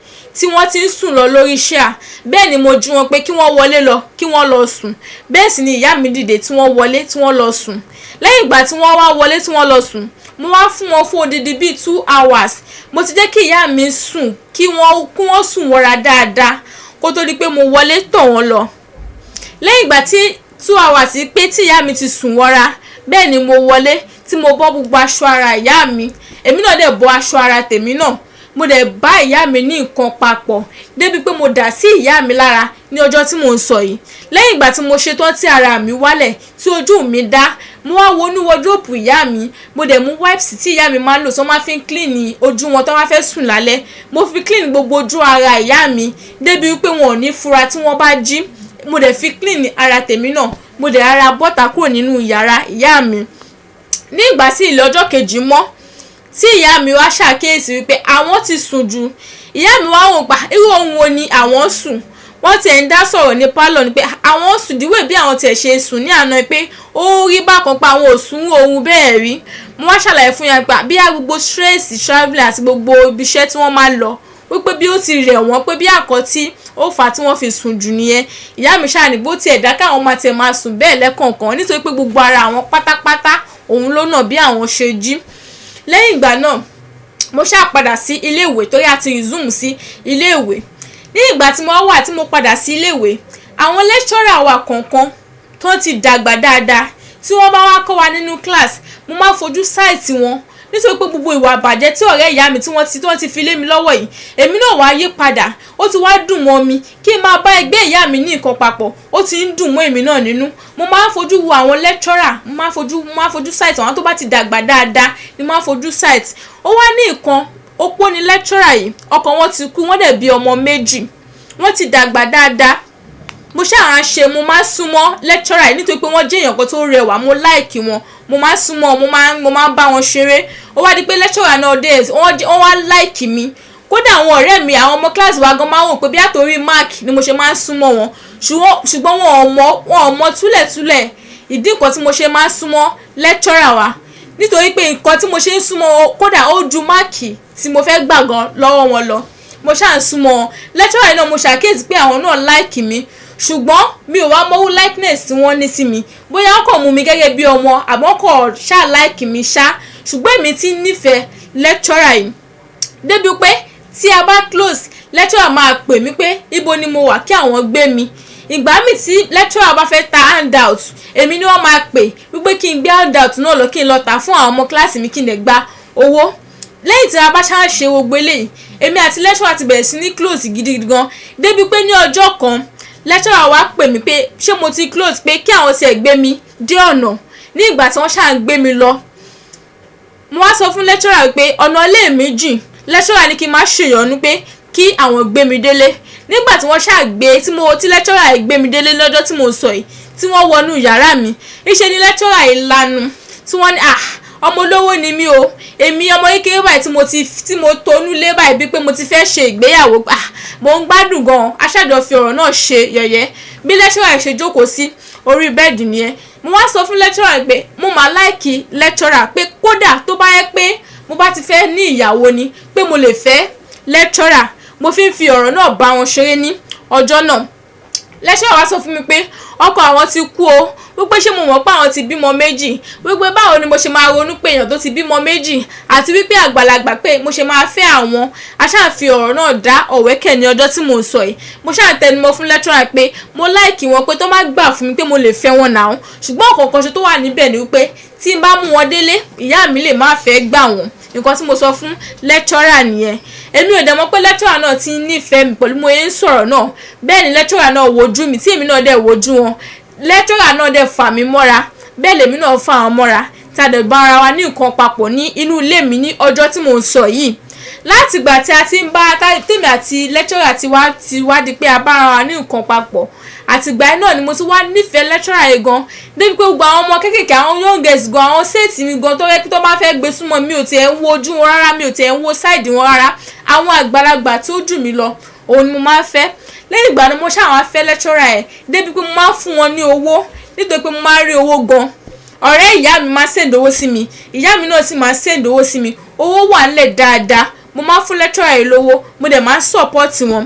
tí wọ́n ti ń sùn lọ lórí chair, bẹ́ẹ̀ ni mo jí wọn pé kí wọ́n wọlé lọ, kí wọ́n lọ sùn. Bẹ́ẹ̀ sì ni ìyá mi dìde tí wọ́n wọlé, tí wọ́n lọ sùn. Lẹ́yìn ìgbà tí wọ́n wá wọlé tí wọ́n lọ sùn, mo wá fún wọn fún odidi bíi 2 hours. Mo ti jẹ́ kí ìyá mi sùn, kí wọ́n sùn wọra dáadáa kó tó di pé mo wọlé tọ̀ wọ́n lọ. Lẹ́yìn ìgbà tí 2 hours pé tí ìyá mi ti sùn wọra, bẹ́ẹ̀ ni mo wọlé tí mo bọ́ gbogbo aṣọ ara ìyá mi. Èmi náà dẹ̀ bọ́ aṣọ ara tèmi náà. Mo dẹ̀ bá ìyá mi ní nǹkan papọ̀ débi pé mo dà sí ìyá mi lára ní ọjọ́ tí mò ń sọ yìí. Lẹ́yìn ìgbà tí mo ṣetán, tí ara mi wálẹ̀, tí ojú mi dá, mo wá wọnú wardrobe ìyá mi. Mo dẹ̀ mú wipes tí ìyá mi máa ń lò tí wọ́n máa fi ń clean ojú wọn tí wọ́n bá fẹ́ sùn lálẹ́. Mo fi clean gbogbo ojú ara ìyá mi débi wípé wọn ò ní fura tí wọ́n bá jí. Mo dẹ̀ fi clean ara tèmi náà. Mo dẹ̀ ara bọ́ta kúrò nínú yàrá ìyá mi. Ní ìgbà tí ilẹ̀ ọjọ́ kejì mọ́, tí ìyá mi wá ṣàkíyèsí wípé àwọn ti sùn jù, ìyá mi wá wò pa irú ohun wo ni àwọn sùn. Wọ́n tiẹ̀ ń dá sọ̀rọ̀ ní pálọ̀ ni pé àwọn sùn díwèé bí àwọn tiẹ̀ ṣe sùn ní àná, pé ó rí bákan pa àwọn ò sùn ohun bẹ́ẹ̀ rí. Mo wá ṣàlàyé fún yàn pé bí a gbogbo stress travelling àti gbogbo ibi iṣẹ́ tí wọ́n máa ń lọ, wípé bí ó ti rẹ̀ wọ́n, pé bí àkọ́tí ó fà á tí wọ́n fi sùn jù nìyẹn. Ìyá mi ṣáà ní bó tiẹ̀ dá káwọn máa tiẹ̀ máa sùn bẹ́ẹ̀ lẹ́kọ̀ọ̀kan, nítorí pé gbogbo ara àwọn pátápátá òun ló nà bí àwọn ṣe jí. Lẹ́yìn ìgbà náà, mo ṣáà padà sí ilé ìwé torí a ti resume sí ilé ìwé. Ní ìgbà tí mo wà tí mo padà sí ilé ìwé, àwọn lecturer wa kọ̀ọ̀kan tó ti dàgbà dáadáa, tí wọ́n bá wá kọ́ wa nínú class, mo máa ń fojú sight wọn, nítorí pé gbogbo ìwà àbàjẹ́ tí ọ̀rẹ́ ìyá mi tí wọ́n ti fi lé mi lọ́wọ́ yìí, èmi náà wá yí padà. Ó ti wá dùn mọ́ mi kí n máa bá ẹgbẹ́ ìyá mi ní nǹkan papọ̀. Ó ti ń dùn mọ́ èmi náà nínú. Mo máa ń fojú wo àwọn lecturer, mo máa ń fojú sight àwọn tó bá ti dàgbà dáadáa ni mo máa ń fojú sight. Ó wá ní nǹkan opó ni lecturer yìí, ọkọ wọn ti kú, wọ́n dẹ̀ bí ọmọ méjì, wọ́n ti dàgbà dáadáa. Mo ṣáà ń ṣe, mo máa ń súnmọ́ lecturer yìí nítorí pé wọ́n jẹ́ èèyàn kan tó rẹwà. Mo like wọn, mo máa ń súnmọ́, mo máa ń bá wọn ṣeré. Ó wá di pé lecturer náà dé, wọ́n wá like mi. Kódà àwọn ọ̀rẹ́ mi, àwọn ọmọ kíláàsì wa gan máa ń wò pé bí àtòrí mark ni mo ṣe máa ń súnmọ́ wọn, ṣùgbọ́n wọn ò mọ̀ túlẹ̀túlẹ̀ ìdí nǹkan tí mo ṣe máa ń súnmọ́ lecturer wa, nítorí pé nǹkan tí mo ṣe ń súnmọ́ wọn, kódà ó ju mark tí mo fẹ́ gbà gan lọ́wọ́ wọn lọ. Mo ṣáà ń súnmọ́ wọn. Lecturer náà, mo ṣàkíyèsí pé àwọn náà like mi. Ṣùgbọ́n mi ò wá mọ́wú likeness tí wọ́n ní sí mi, bóyá wọ́n kàn mú mi gẹ́gẹ́ bí ọmọ àmọ́ kò ṣáà like mi ṣá. Ṣùgbọ́n èmi ti nífẹ̀ẹ́ lecturer yìí débi pé tí a bá close, lecturer máa pè mí pé ibo ni mo wà kí àwọn gbé mi. Ìgbà mi tí lecturer bá fẹ́ ta handout, èmi ni wọ́n máa pè wípé kí n gbé handout náà lọ, kí n lọ tà fún àwọn ọmọ kíláàsì mi, kí n lè gba owó. Lẹ́yìn tí a bá ṣáà ṣe gbogbo eléyìí, èmi àti lecturer ti bẹ̀rẹ̀ sí ní close gidi gan, débi pé ní ọjọ́ kan, lecturer wa pè mí pé ṣé mo ti close, pé kí àwọn tiẹ̀ gbé mi dé ọ̀nà. Ní ìgbà tí wọ́n ṣáà ń gbé mi lọ, mo wá sọ fún lecturer pé ọ̀nà ilé mi jìn. Lecturer ní kí n má ṣèyọnu, pé kí àwọn gbé mi délé. Nígbà tí wọ́n ṣáà gbé tí mo tí lecturer yìí gbé mi délé lọ́jọ́ tí mo sọ yìí, tí wọ́n wọnú yàrá mi, ìṣe ni lecturer yìí lanu, tí wọ́n ní, "Ah, ọmọ olówó ni mí o, èmi ọmọ kékeré báyìí tí mo ti tí mo tonú lé báyìí bíi pé mo ti fẹ́ ṣe ìgbéyàwó. Ah, mo ń gbádùn gan." Aṣáájọ fi ọ̀rọ̀ náà ṣe yẹ̀yẹ́. Bí lecturer yìí ṣe jókòó sí orí bẹ́ẹ̀dì nìyẹn. Mo wá sọ fún lecturer pé mo máa like lecturer, pé kódà tó bá yẹ pé mo bá ti fẹ́ ní ìyàwó ni, pé mo lè fẹ́ lecturer. Mo fi ń fi ọ̀rọ̀ náà bá wọn ṣeré ní ọjọ́ náà. Lecturer wá sọ fún mi pé ọkọ àwọn ti kú o, wípé ṣé mo mọ̀ pé àwọn ti bímọ méjì, wípé báwo ni mo ṣe máa ronú pé èèyàn tó ti bímọ méjì àti wípé àgbàlagbà, pé mo ṣe máa fẹ́ àwọn. A ṣáà fi ọ̀rọ̀ náà dá ọ̀wẹ́kẹ̀ ní ọjọ́ tí mò ń sọ yìí. Mo ṣáà tẹnumọ́ fún lecturer pé mo like wọn, pé tó má gbà fún mi, pé mo lè fẹ́ wọn náà, ṣùgbọ́n ọ̀kọ̀ọ̀kan ṣe tó wà níbẹ̀ ni wípé tí n bá mú wọn délé, ìyá mi lè má fẹ́ gbà wọ́n. Nǹkan tí mo sọ fún lecturer nìyẹn. Èmi ò dẹ̀ mọ̀ pé lecturer náà ti ń nífẹ̀ẹ́ mi pẹ̀lú mo yẹn ń sọ̀rọ̀ náà. Bẹ́ẹ̀ ni lecturer náà wojú mi, tí èmi náà dẹ̀ wojú wọn. Lecturer náà dẹ̀ fà mí mọ́ra, bẹ́ẹ̀ lèmi náà fà wọ́n mọ́ra, tá a dẹ̀ bá ara wa ní nǹkan papọ̀ ní inú ilé mi ní ọjọ́ tí mò ń sọ yìí. Látìgbà tí a ti ń bá tèmi àti lecturer ti wá di pé a bá ara wa ní nǹkan papọ̀, àtìgbà yẹn náà ni mo ti wá nífẹ̀ẹ́ lecturer yìí gan, débi pé gbogbo àwọn ọmọ kéékèèké, àwọn youngest gan, àwọn set mi gan, tó yẹ kí tó bá fẹ́ gbé súnmọ́ mi, ò tiẹ̀ ń wo ojú wọn rárá, mi ò tiẹ̀ ń wo side wọn rárá. Àwọn àgbàlagbà tó jù mí lọ, òun ni mo máa ń fẹ́. Lẹ́yìn ìgbà ni mo ṣáà wá fẹ́ lecturer ẹ̀, débi pé mo máa ń fún wọn ní owó, nítorí pé mo máa ń rí owó gan. Ọ̀rẹ́ ìyá mi máa send owó sí mi, ìyá mi náà sì máa send owó sí mi. Owó wà nílẹ̀ dáadáa. Mo máa ń fún lecturer yìí lówó, mo dẹ̀ máa ń support wọn.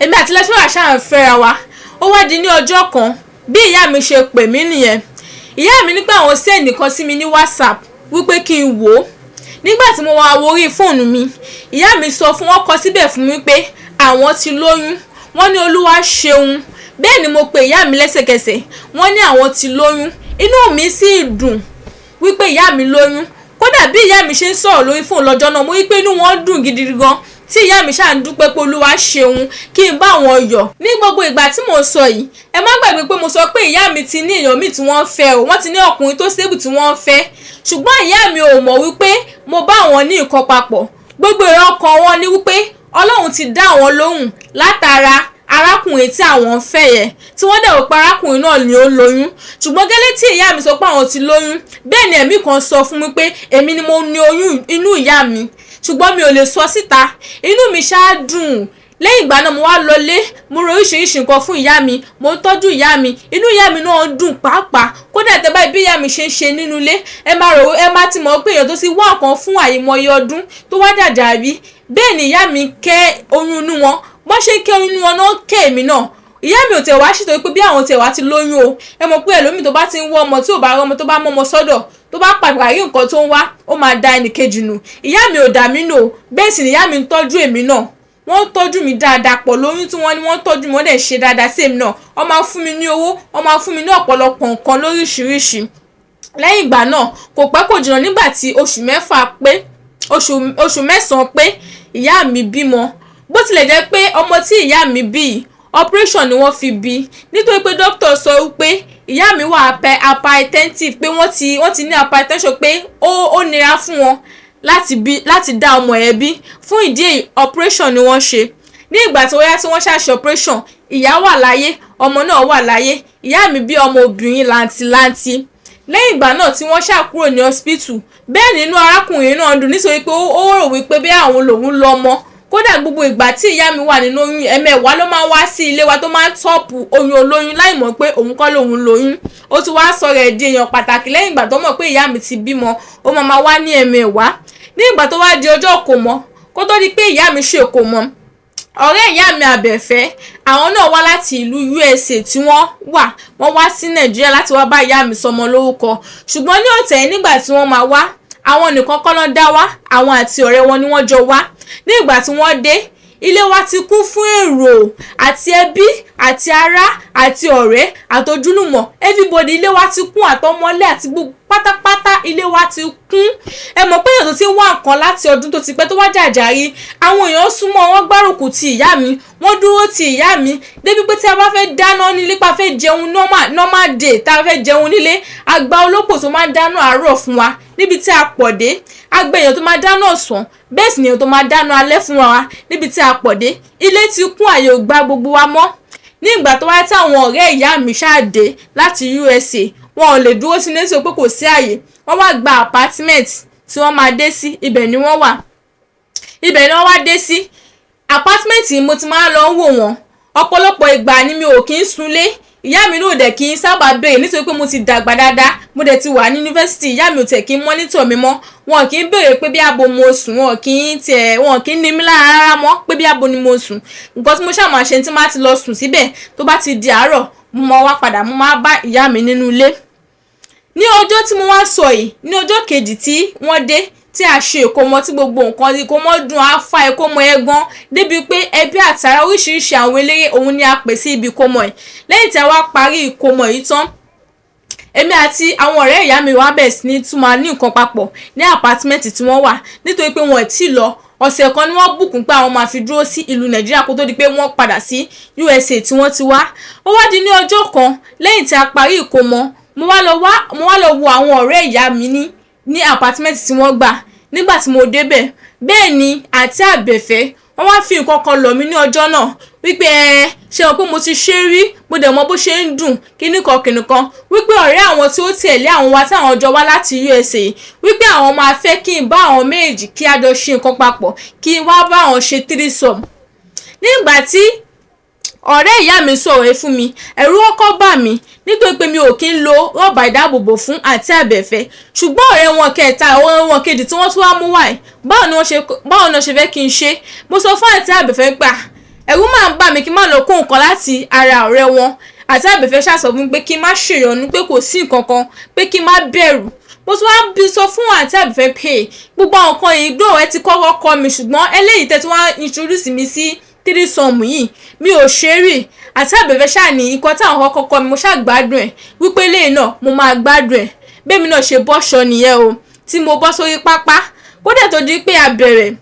Èmi àti lecturer ṣáà ń fẹ́ra wa. Ó wá di ní ọjọ́ kan, bí ìyá mi ṣe pè mí nìyẹn. Ìyá mi ní pé àwọn send nǹkan sí mi ní WhatsApp, wípé kí n wò ó. Nígbà tí mo wá wo orí fóònù mi, ìyá mi sọ fún wọn, kọ síbẹ̀ fún mi pé àwọn ti lóyún. Wọ́n ní Olúwa ṣeun. Bẹ́ẹ̀ ni mo pe ìyá mi lẹ́sẹ̀kẹsẹ̀. Wọ́n ní àwọn ti lóyún. Inú mi sì dùn wípé ìyá mi lóyún. Kódà bí ìyá mi ṣe ń sọ̀rọ̀ lórí fóònù lọ́jọ́ náà, mo rí pé inú wọn dùn gidi gan, tí ìyá mi ṣáà ń dúpẹ́ pé Olúwa ṣeun, kí n bá wọn yọ̀. Ní gbogbo ìgbà tí mò ń sọ yìí, ẹ má gbàgbé pé mo sọ pé ìyá mi ti ní èèyàn míì tí wọ́n ń fẹ́ o. Wọ́n ti ní ọkùnrin tó stable tí wọ́n ń fẹ́, ṣùgbọ́n ìyá mi ò mọ̀ wípé mo bá wọn ní nǹkan papọ̀. Gbogbo èrò ọkàn wọn ní wípé Ọlọ́run ti dá àwọn lóhùn látara arákùnrin tí àwọn ń fẹ́ yẹn, tí wọ́n dẹ̀ rò pé arákùnrin náà ni ó lóyún. Ṣùgbọ́n gẹ́lẹ́ tí ìyá mi sọ pé àwọn ti lóyún, bẹ́ẹ̀ ni ẹ̀mí kan sọ fún mi pé èmi ni mo ní oyún inú ìyá mi, ṣùgbọ́n mi ò lè sọ síta. Inú mi ṣáá dùn. Lẹ́yìn ìgbà náà, mo wá lọlé, mo ro oríṣiríṣi nǹkan fún ìyá mi, mo ń tọ́jú ìyá mi, inú ìyá mi náà ń dùn pàápàá. Kódà tẹ́ báyìí bí ìyá mi ṣe ń ṣe nínú ilé, ẹ máa rò, ẹ máa ti mọ̀ pé èèyàn tó ti wá nǹkan fún àìmọye ọdún tó wá dàjà rí. Bẹ́ẹ̀ ni ìyá mi kẹ́ oyún inú wọn. Bọ́n ṣe ń kẹ́ oyún inú wọn náà, kẹ́ èmi náà. Ìyá mi ò tẹ̀ wá ṣètò pé bí àwọn tẹ̀ wá ti lóyún o. Ẹ mọ̀ pé ẹlòmíì tó bá ti ń wọ́ ọmọ, tí ò bá rọ́mọ, tó bá mọ́mọ sọ́dọ̀, tó bá pàpà rí nǹkan tó ń wá, ó máa da ẹnì kejì nù. Ìyá mi ò dà mí nù o. Bẹ́ẹ̀ sì ni ìyá mi ń tọ́jú èmi náà. Wọ́n ń tọ́jú mi dáadáa pọ̀ lóyún tí wọ́n ní. Wọ́n ń tọ́jú mi, wọ́n dẹ̀ ṣe dáadáa sí èmi náà. Wọ́n máa fún mi ní owó, wọ́n máa fún mi ní ọ̀pọ̀lọpọ̀ nǹkan lóríṣiríṣi. Lẹ́yìn ìgbà náà, kò pẹ́ kò jìnnà, nígbà tí oṣù 6 pé, oṣù 9 pé, ìyá mi bímọ. Bó tilẹ̀ jẹ́ pé ọmọ tí ìyá mi bí, operation ni wọ́n fi bí, nítorí pé doctor sọ wípé ìyá mi wà hypertensive, pé wọ́n ti ní hypertension, pé ó nira fún wọn láti bí, láti dá ọmọ ẹ̀ bí. Fún ìdí èyí, operation ni wọ́n ṣe. Ní ìgbà tó yá tí wọ́n ṣàṣe operation, ìyá wà láyé, ọmọ náà wà láyé. Ìyá mi bí ọmọ obìnrin làǹtìlanti. Lẹ́yìn ìgbà náà tí wọ́n ṣà kúrò ní hospital, bẹ́ẹ̀ nínú arákùnrin náà dùn, nítorí pé ó rò wípé bí àwọn lòun lọ́mọ. Kódà gbogbo ìgbà tí ìyá mi wà nínú oyún, ẹ̀mẹ̀wá ló máa ń wá sí ilé wa, tó máa ń top oyún olóyún láì mọ̀ pé òun kọ́ lòun lóyún. Ó ti wá sọ rẹ̀ di èèyàn pàtàkì. Lẹ́yìn ìgbà tó mọ̀ pé ìyá mi ti bímọ, ó máa máa wá ní ẹ̀mẹ̀wá. Ní ìgbà tó wá di ọjọ́ kò mọ́, kó tó di pé ìyá mi ṣe kò mọ́, Ọ̀rẹ́ ìyá mi Àbẹ̀fẹ́, àwọn náà wá láti ìlú USA tí wọ́n wà. Wọ́n wá sí Nàìjíríà láti wá bá ìyá mi sọmọ lórúkọ. Ṣùgbọ́n ní ọ̀tẹ̀ yìí, nígbà tí wọ́n máa wá, àwọn nìkan kọ́ ló dá wá, àwọn àti ọ̀rẹ́ wọn ni wọ́n jọ wá. Ní ìgbà tí wọ́n dé, ilé wa ti kún fún èrò àti ẹbí àti ará àti ọ̀rẹ́ àtojúlùmọ̀, everybody. Ilé wa ti kún, àtọmọlé àti gbogbo pátápátá, ilé wa ti kún. Ẹ mọ̀ pé èèyàn tó ti ń wá nǹkan láti ọdún tó ti pẹ́, tó wá jàjàrí, àwọn èèyàn súnmọ́ wọn, gbárùkù ti ìyá mi, wọ́n dúró ti ìyá mi, débi pé tí a bá fẹ́ dáná nílé, pa fẹ́ jẹun normal normal day, tá a fẹ́ jẹun nílé, a gba olópò tó máa ń dáná àárọ̀ fún wa níbi tí a pọ̀ dé, a gba èèyàn tó máa dáná ọ̀sán, bẹ́ẹ̀ sì ni èèyàn tó máa dáná alẹ́ fún wa níbi tí a pọ̀ dé. Ilé ti kún, àyè ò gba gbogbo wa mọ́. Ní ìgbà tó wá tí àwọn ọ̀rẹ́ ìyá mi ṣáà dé láti USA, wọn ò lè dúró sínú ètò pé kò sí àyè. Wọ́n wá gba apartment tí wọ́n máa dé sí. Ibẹ̀ ni wọ́n wà, ibẹ̀ ni wọ́n wá dé sí. Apartment yìí mo ti máa ń lọ wò wọ́n. Ọ̀pọ̀lọpọ̀ ìgbà ni mi ò kí ń sunlé. Ìyá mi náà dẹ̀ kí ń sábà béèrè, nítorí pé mo ti dàgbà dáadáa, mo dẹ̀ ti wà ní yunifásitì. Ìyá mi ò tẹ̀ kí ń monitor mi mọ́. Wọn kì í béèrè pé bí abo mo sùn, wọn kì í tiẹ̀, wọn kì í ní mi lára rárá mọ́ pé bí abo ni mo sùn. Nǹkan tí mo ṣáà máa ṣe, tí máa ti lọ sùn síbẹ̀, tó bá ti di àárọ̀, mo máa wá padà, mo máa bá ìyá mi nínú ilé. Ní ọjọ́ tí mo wá sọ yìí, ní ọjọ́ kejì tí wọ́n dé, tí a ṣe ìkómọ, tí gbogbo nǹkan ìkómọ dùn, á fa ìkómọ yẹn gan, débi pé ẹbí àtàrà, oríṣiríṣi àwọn eléré òun ni a pè sí ibi ìkómọ yìí. Lẹ́yìn tí a wá parí ìkómọ yìí tán, èmi àti àwọn ọ̀rẹ́ ìyá mi wá bẹ̀rẹ̀ sí ní tún máa ní nǹkan papọ̀ ní apartment tí wọ́n wà, nítorí pé wọn ò tí ì lọ. Ọ̀sẹ̀ kan ni wọ́n bùkún pé àwọn máa fi dúró sí ìlú Nàìjíríà kó tó di pé wọ́n padà sí USA tí wọ́n ti wá. Ó wá di ní ọjọ́ kan, lẹ́yìn tí a parí ìkómọ, mo wá lọ wo àwọn ọ̀rẹ́ ìyá mi ní apartment tí wọ́n gbà. Nígbà tí mo débẹ̀, bẹ́ẹ̀ ni àǹtí Àbẹ̀fẹ́, wọ́n wá fi nǹkan kan lọ̀ mí ní ọjọ́ náà wípé, ẹ ṣe mọ̀ pé mo ti ṣe rí, mo dẹ̀ mọ bó ṣe ń dùn, kíní kan kíní kan, wípé ọ̀rẹ́ àwọn tí ó tẹ̀lé àwọn wá, táwọn jọ wá láti USA, wípé àwọn máa fẹ́ kí n bá àwọn méjì, kí a jọ ṣe nǹkan papọ̀, kí n wá bá àwọn ṣe threesome. Nígbà tí ọ̀rẹ́ ìyá mi sọ̀rọ̀ ẹ fún mi, ẹ̀rù kọ́kọ́ bà mí, nítorí pé mi ò kí ń lo rọ́bà ìdáàbòbò fún àǹtí Àbẹ̀fẹ́. Ṣùgbọ́n ọ̀rẹ́ wọn kẹta, ọ̀rẹ́ wọn kejì tí wọ́n tún wá mú wáyé, báwo ni wọ́n ṣe fẹ́ kí n ṣe? Mo sọ fún àǹtí Àbẹ̀fẹ́ pé ẹ̀rù máa ń bà mí kí n má lọ kó nǹkan láti ara ọ̀rẹ́ wọn. Àǹtí Àbẹ̀fẹ́ ṣáà sọ fún mi pé kí n má ṣèyọnu, pé kò sí nǹkan kan, pé kí n má bẹ̀rù. Mo tún wá bí sọ fún àǹtí Àbẹ̀fẹ́ pé gbogbo àwọn nǹkan yìí dùn, ẹ ti kọ́kọ́ kọ́ mi, ṣùgbọ́n eléyìí tẹ́ tí wọ́n introduce mi sí threesome yìí, mi ò ṣe é rí. Àǹtí Àbẹ̀fẹ́ ṣáà ní nǹkan táwọn kọ́kọ́ kọ́ mi, mo ṣáà gbádùn ẹ̀, wípé eléyìí náà mo máa gbádùn ẹ̀. Bẹ́ẹ̀ náà ṣe bọ́ṣọ nìyẹn o, tí mo bọ́ sórí pápá. Kódà tó di pé a bẹ̀rẹ̀,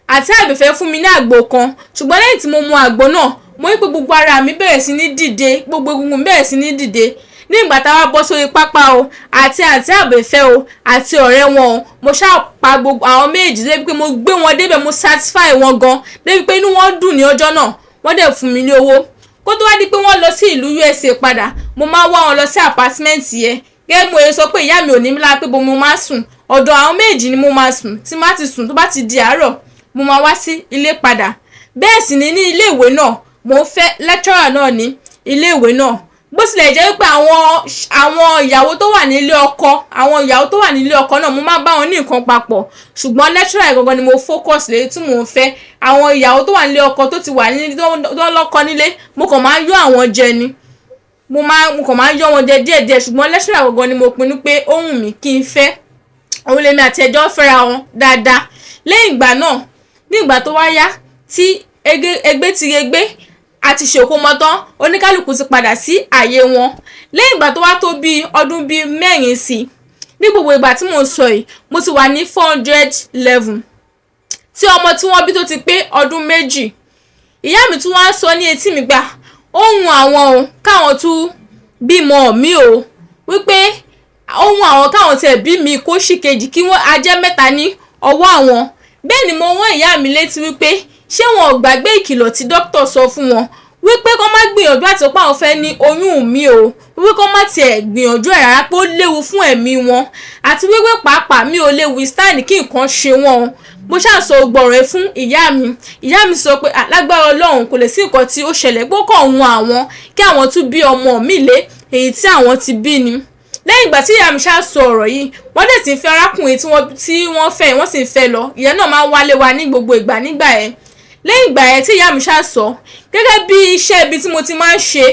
àǹtí Àbẹ̀fẹ́ fún mi ní àgbo kan. Ṣùgbọ́n lẹ́yìn tí mo mu àgbo náà, mo rí pé gbogbo ara mi bẹ̀rẹ̀ sí ní dìde, gbogbo egungun bẹ̀rẹ̀ sí ní dìde. Ní ìgbà tá a wá bọ́ sórí pápá o, àti àǹtí Àbẹ̀fẹ́ o, àti ọ̀rẹ́ wọn o, mo ṣáà pa gbogbo àwọn méjì débi pé mo gbé wọn débẹ̀, mo satisfy wọn gan, débi pé inú wọn dùn ní ọjọ́ náà, wọ́n dẹ̀ fún mi ní owó. Kó tó wá di pé wọ́n lọ sí ìlú USA padà, mo máa wá wọn lọ sí apartment yẹn. Gẹ́gẹ́ bí mo ṣe sọ pé ìyá mi ò ní mi lára pé bo mo máa sùn, ọ̀dọ̀ àwọn méjì ni mo máa sùn. Tí má ti sùn, tó bá ti di àárọ̀, mo máa wá sí ilé padà. Bẹ́ẹ̀ sì ni ní ilé ìwé náà, mo ń fẹ́ lecturer náà ní ilé ìwé náà. Bó tilẹ̀ jẹ́ wípé àwọn ìyàwó tó wà nílé ọkọ, àwọn ìyàwó tó wà nílé ọkọ náà, mo máa bá wọn ní nǹkan papọ̀, ṣùgbọ́n lecturer gangan ni mo focus lé tí mò ń fẹ́. Àwọn ìyàwó tó wà nílé ọkọ, tó ti wà ní tó lọ́kọ nílé, mo kàn máa ń yọ àwọn jẹ ni, mo kàn máa ń yọ wọn jẹ díẹ̀díẹ̀. Ṣùgbọ́n lecturer gangan ni mo pinnu pé ó wù mí kí n fẹ́. Òun lèmi àti ẹjọ́ fẹ́ra wọn dáadáa. Lẹ́yìn ìgbà náà, ní ìgbà tó wá yá, tí ẹgbẹ́ ti regbé àti ṣèkómọ tán, oníkálukú ti padà sí ààyè wọn. Lẹ́yìn ìgbà tó wá tó bíi ọdún bíi 4 sí i, ní gbogbo ìgbà tí mò ń sọ yìí, mo ti wà ní 400 level, tí ọmọ tí wọ́n bí tó ti pé ọdún 2. Ìyá mi tún wá ń sọ ní etí mi gbà ohun àwọn o, káwọn tún bímọ mi o, wípé ohun àwọn káwọn tiẹ̀ bí mi kó sì kejì, kí wọ́n á jẹ́ mẹ́ta ní ọwọ́ àwọn. Bẹ́ẹ̀ ni mo rán ìyá mi létí wípé ṣé wọn ò gbàgbé ìkìlọ̀ tí dókítà sọ fún wọn, wípé kó má gbìyànjú àti pé àwọn fẹ́ ní oyún mi o, wípé kó má tiẹ̀ gbìyànjú ẹ̀ rárá, pé ó léwu fún ẹ̀mí wọn, àti wípé pàápàá mi ò lè withstand kí nǹkan ṣe wọ́n o. Mo ṣáà sọ gbọ̀rọ̀ ẹ fún ìyá mi. Ìyá mi sọ pé lágbára Ọlọ́run, kò lè sí nǹkan tí ó ṣẹlẹ̀, pé ó kàn wọ́n àwọn kí àwọn tún bí ọmọ mi lé èyí tí àwọn ti bí ni. Lẹ́yìn ìgbà tí ìyá mi ṣáà sọ ọ̀rọ̀ yìí, wọ́n dẹ̀ ti ń fẹ́ arákùnrin tí wọ́n fẹ́, wọ́n sì ń fẹ́ lọ. Ìyẹn náà máa ń wálé wa ní gbogbo ìgbà nígbà yẹn. Lẹ́yìn ìgbà yẹn tí ìyá mi ṣáà sọ, gẹ́gẹ́ bí iṣẹ́ ibi tí mo ti máa ń ṣe,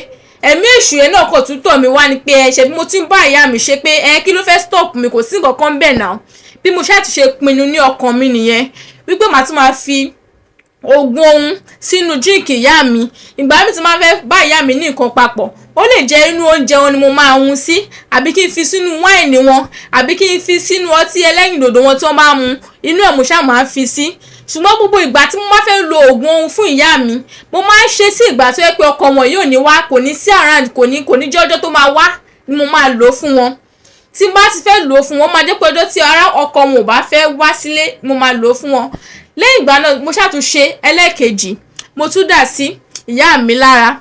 ẹ̀mí èṣù yẹn náà kò tún tọ̀ mí wá ni pé ẹ ṣe bí mo ti ń bá ìyá mi ṣe pé ẹ kí ló fẹ́ stop mi, kò sí nǹkan kan bẹ́ẹ̀ náà. Bí mo ṣáà ti ṣe pinnu ní ọkàn mi nìyẹn wípé màá tún máa fi oògùn ohun sínú drink ìyá mi. Ìgbà mi tí máa fẹ́ bá ìyá mi ní nǹkan papọ̀, ó lè jẹ́ inú oúnjẹ wọn ni mo máa hun sí, àbí kí n fi sínú wáìnì wọn, àbí kí n fi sínú ọtí ẹlẹ́rìndòdò wọn tí wọ́n bá mu, inú ẹ̀ mo ṣáà máa ń fi sí. Ṣùgbọ́n gbogbo ìgbà tí mo bá fẹ́ lo oògùn ohun fún ìyá mi, mo máa ń ṣe sí ìgbà tó yẹ pé ọkọ wọn yóò ní wá, kò ní sí around, kò ní jẹ́ ọjọ́ tó máa wá ni mo máa lò ó fún wọn. Tí n bá ti fẹ́ lò ó fún wọn, máa jẹ́ pé ọjọ́ tí ará ọkọ wọn ò bá fẹ́ wá sílé mo máa lò ó fún wọn. Lẹ́yìn ìgbà náà, mo ṣàtúnṣe ẹlẹ́ẹ̀kejì, mo tún dà sí ìyá mi lára.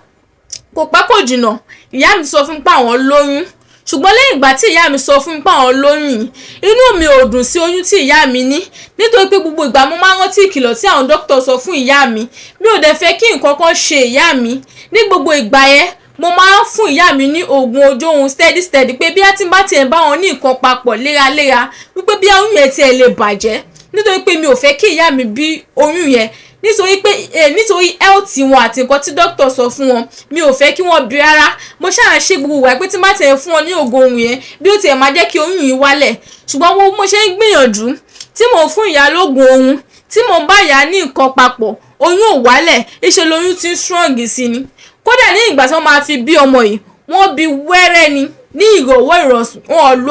Kò pẹ́ kò jìnnà, ìyá mi sọ fún mi pé àwọn lóyún. Ṣùgbọ́n lẹ́yìn ìgbà tí ìyá mi sọ fún mi pé àwọn lóyún yìí, inú mi ò dùn sí oyún tí ìyá mi ní, nítorí pé gbogbo ìgbà mo máa ń rántí ìkìlọ̀ tí àwọn dókítà sọ fún ìyá mi. Mi ò dẹ̀ fẹ́ kí nǹkan kan ṣe ìyá mi. Ní gbogbo ìgbà yẹn, mo máa ń fún ìyá mi ní oògùn ojú ohun steady steady, pé bí a ti bá tiẹ̀ bá wọn ní nǹkan papọ̀ léraléra, wípé bí oyún yẹn tiẹ̀ lè bàjẹ́, nítorí pé mi ò fẹ́ kí ìyá mi bí oyún yẹn, nítorí pé nítorí health wọn àti nǹkan tí doctor sọ fún wọn, mi ò fẹ́ kí wọ́n bí rárá. Mo ṣáà ṣe gbogbo ìwà pé tí má tiẹ̀ fún wọn ní oògùn ohun yẹn, bí ó tiẹ̀ máa jẹ́ kí oyún yìí wálẹ̀. Ṣùgbọ́n mo ṣe ń gbìyànjú tí mò ń fún ìyá lóògùn ohun, tí mò ń bá ìyá ní nǹkan papọ̀, oyún ò wálẹ̀, ìṣe lóyún ti ń strong sí ni. Kódà ní ìgbà tí wọ́n máa fi bí ọmọ yìí, wọ́n bí wẹ́rẹ́ ni ní ìrọ̀wọ́ ìrọ̀sùn. Wọn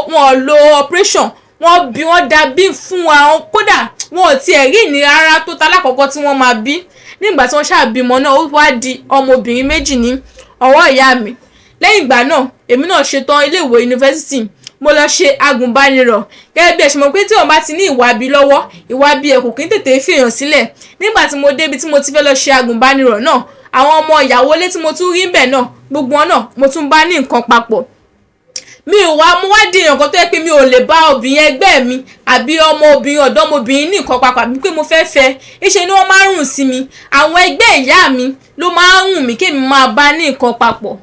ò lo operation. Wọ́n bí, wọ́n dá bí fún wa. Kódà wọn ò tiẹ̀ rí ìnira rárá tó ta lákọ̀ọ́kọ́ tí wọ́n máa bí. Nígbà tí wọ́n ṣáà bímọ náà, ó wá di ọmọbìnrin méjì ní ọwọ́ ìyá mi. Lẹ́yìn ìgbà náà, èmi náà ṣetán iléèwé yunifásítì, mo lọ ṣe agùnbánirọ̀. Gẹ́gẹ́ bí ẹ ṣe mọ̀ pé tí wọ́n bá ti ní ìwà bí lọ́wọ́, ìwà bí ẹ̀ kò kí ń tètè fèèyàn sílẹ̀. Nígbà tí mo débi tí mo ti fẹ́ lọ ṣe agùnbánirọ̀ náà, àwọn ọmọ ìyàwó ilé tí mo tún rí ńbẹ̀ náà, gbogbo wọn náà mo tún bá ní nǹkan papọ̀. Mi ò wá mo wá di èèyàn kan tó yẹ pé mi ò lè bá obìnrin ẹgbẹ́ mi àbí ọmọ obìnrin, ọ̀dọ́mọbìnrin ní nǹkan papọ̀, àbí pé mo fẹ́ fẹ́. Ìṣe ni wọ́n máa ń rùn sí mi. Àwọn ẹgbẹ́ ìyá mi ló máa ń rùn mí kémi máa bá ní nǹkan papọ̀.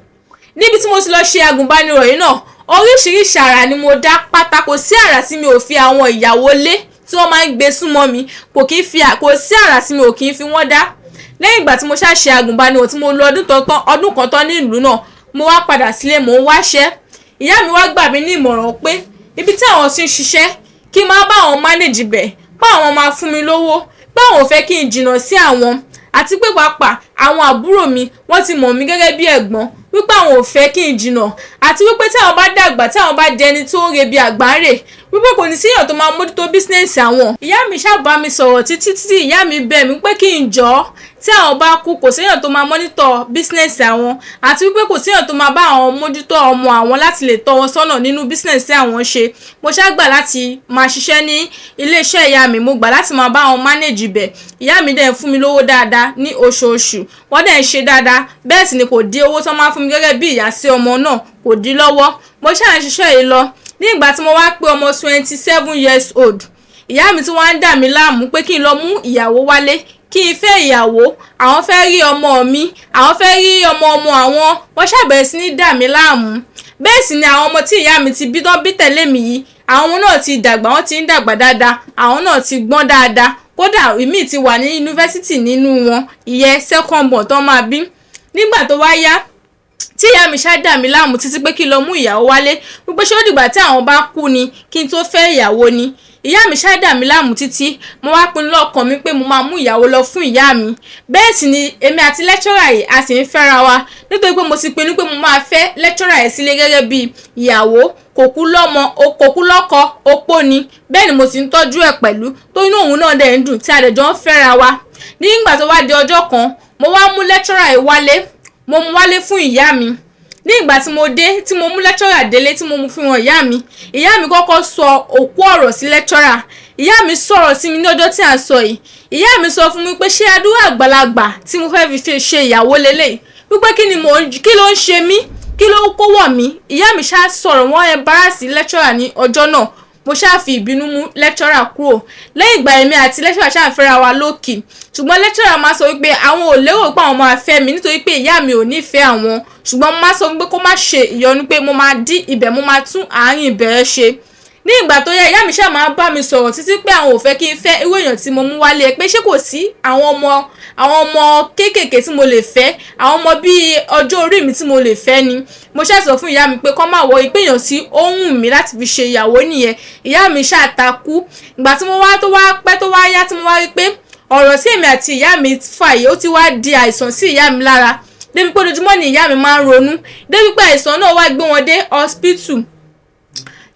Níbi tí mo ti lọ ṣe agùnbánirọ̀ yìí náà, oríṣiríṣi àrà ni mo dá pátá. Kò sí àrà tí mi ò fi àwọn ìyàwó lé tí wọ́n máa ń gbé súnmọ́ mi, kò kí ń fi, kò sí àrà tí mi ò kí ń fi wọ́n dá. Lẹ́yìn ìgbà tí mo ṣáà ṣe agùnbánirọ̀, tí mo lo ọdún kan tán ní ìlú náà, mo wá padà sílé, mò ń wáṣẹ́. Ìyá mi wá gbà mí ní ìmọ̀ràn pé ibi tí àwọn ti ń ṣiṣẹ́, kí n máa bá àwọn manage bẹ̀, pé àwọn máa fún mi lówó, pé àwọn ò fẹ́ kí n jìnnà sí àwọn, àti pé pàápàá àwọn àbúrò mi, wọ́n ti mọ̀ mí gẹ́gẹ́ bí ẹ̀gbọ́n, wípé àwọn ò fẹ́ kí n jìnnà, àti wípé tí àwọn bá dàgbà, tí àwọn bá di ẹni tó ń rebi àgbáńrè, wípé kò ní síyàn tó máa mójútó business àwọn. Ìyá mi ṣáà bá mi sọ̀rọ̀ títí títí. Ìyá mi bẹ̀ mí pé kí n jọ̀ọ́, tí àwọn bá kú, kò séèyàn tó máa monitor business àwọn, àti wípé kò séèyàn tó máa bá àwọn mójútó ọmọ àwọn láti lè tọ́ wọn sọ́nà nínú business tí àwọn ń ṣe. Mo ṣáà gbà láti máa ṣiṣẹ́ ní ilé-iṣẹ́ ìyá mi. Mo gbà láti máa bá wọn manage ibẹ̀. Ìyá mi dẹ̀ ń fún mi lówó dáadáa ní oṣooṣù. Wọ́n dẹ̀ ń ṣe dáadáa. Bẹ́ẹ̀ sì ni kò dí owó tí wọ́n máa ń fún mi gẹ́gẹ́ bí ìyá sí ọmọ náà, kò dí lọ́wọ́. Mo ṣáà ń ṣiṣẹ́ yìí lọ. Ní ìgbà tí mo wá pé ọmọ 27 years old, ìyá mi tí wọ́n ń dà mí láàmú pé kí n lọ mú ìyàwó wálé, kí n fẹ́ ìyàwó, àwọn fẹ́ rí ọmọ mi, àwọn fẹ́ rí ọmọ ọmọ àwọn. Wọ́n ṣàbẹ̀rẹ̀ sí ní dà mí láàmú. Bẹ́ẹ̀ sì ni àwọn ọmọ tí ìyá mi ti bí tán bí tẹ̀lé mi yìí, àwọn náà ti dàgbà, wọ́n ti ń dàgbà dáadáa, àwọn náà ti gbọ́n dáadáa. Kódà ìmíì ti wà ní yunifásítì nínú wọn, ìyẹn second born tán máa bí. Nígbà tó wá yá, tí ìyá mi ṣáà dà mí láàmú títí pé kí n lọ mú ìyàwó wálé, wípé ṣé ó dìgbà tí àwọn bá kú ni kí n tó fẹ́ ìyàwó ni? Ìyá mi ṣáà dà mí láàmú títí. Mo wá pinnu lọ́kàn mi pé mo máa mú ìyàwó lọ fún ìyá mi. Bẹ́ẹ̀ sì ni èmi àti lecturer yìí, a sì ń fẹ́ra wa, nítorí pé mo ti pinnu pé mo máa fẹ́ lecturer yìí sílé gẹ́gẹ́ bí ìyàwó. Kò kú lọ́mọ, kò kú lọ́kọ, opó ni. Bẹ́ẹ̀ ni mo sì ń tọ́jú ẹ̀ pẹ̀lú, tó inú òun náà dẹ̀ ń dùn, tí a dẹ̀ jọ ń fẹ́ra wa. Nígbà tó wá di ọjọ́ kan, mo wá mú lecturer yìí wálé, mo mú wálé fún ìyá mi. Ní ìgbà tí mo dé, tí mo mú lecturer délé, tí mo mú fún wọn ìyá mi, ìyá mi kọ́kọ́ sọ òkú ọ̀rọ̀ sí lecturer. Ìyá mi sọ̀rọ̀ sí mi ní ọjọ́ tí à ń sọ yìí. Ìyá mi sọ fún mi pé ṣé adúrú àgbàlagbà tí mo fẹ́ fi ṣe ìyàwó lélẹ̀, wípé kí ni mò ń, kí ló ń ṣe mí, kí ló ń kó wọ̀ mí? Ìyá mi ṣáà sọ̀rọ̀, wọ́n embarrass lecturer ní ọjọ́ náà. Mo ṣáà fi ìbínú mú lecturer kúrò. Lẹ́yìn ìgbà, èmi àti lecturer ṣáà fẹ́ra wa lókì. Ṣùgbọ́n lecturer máa sọ wípé àwọn ò lérò pé àwọn máa fẹ́ mi, nítorí pé ìyá mi ò nífẹ̀ẹ́ àwọn. Ṣùgbọ́n mo máa sọ wípé kó má ṣe ìyọnu, pé mo máa dí ibẹ̀, mo máa tún àárín ibẹ̀ ṣe. Ní ìgbà tó yá, ìyá mi ṣáà máa ń bá mi sọ̀rọ̀ títí pé àwọn ò fẹ́ kí n fẹ́ irú èèyàn tí mo mú wálé, pé ṣé kò sí àwọn ọmọ kéékèèké tí mo lè fẹ́, àwọn ọmọ bíi ọjọ́ orí mi tí mo lè fẹ́ ni. Mo ṣáà sọ fún ìyá mi pé kó má wọ pé èèyàn tí ó wù mí láti fi ṣe ìyàwó nìyẹn. Ìyá mi ṣáà takú. Ìgbà tí mo wá tó wá pẹ́, tó wá yá, tí mo wá rí pé ọ̀rọ̀ tí èmi àti ìyá mi fà yìí, ó ti wá di àìsàn sí ìyá mi lára, débi pé ojoojúmọ́ ni ìyá mi máa ń ronú, débi pé àìsàn náà wá gbé wọn dé hospital.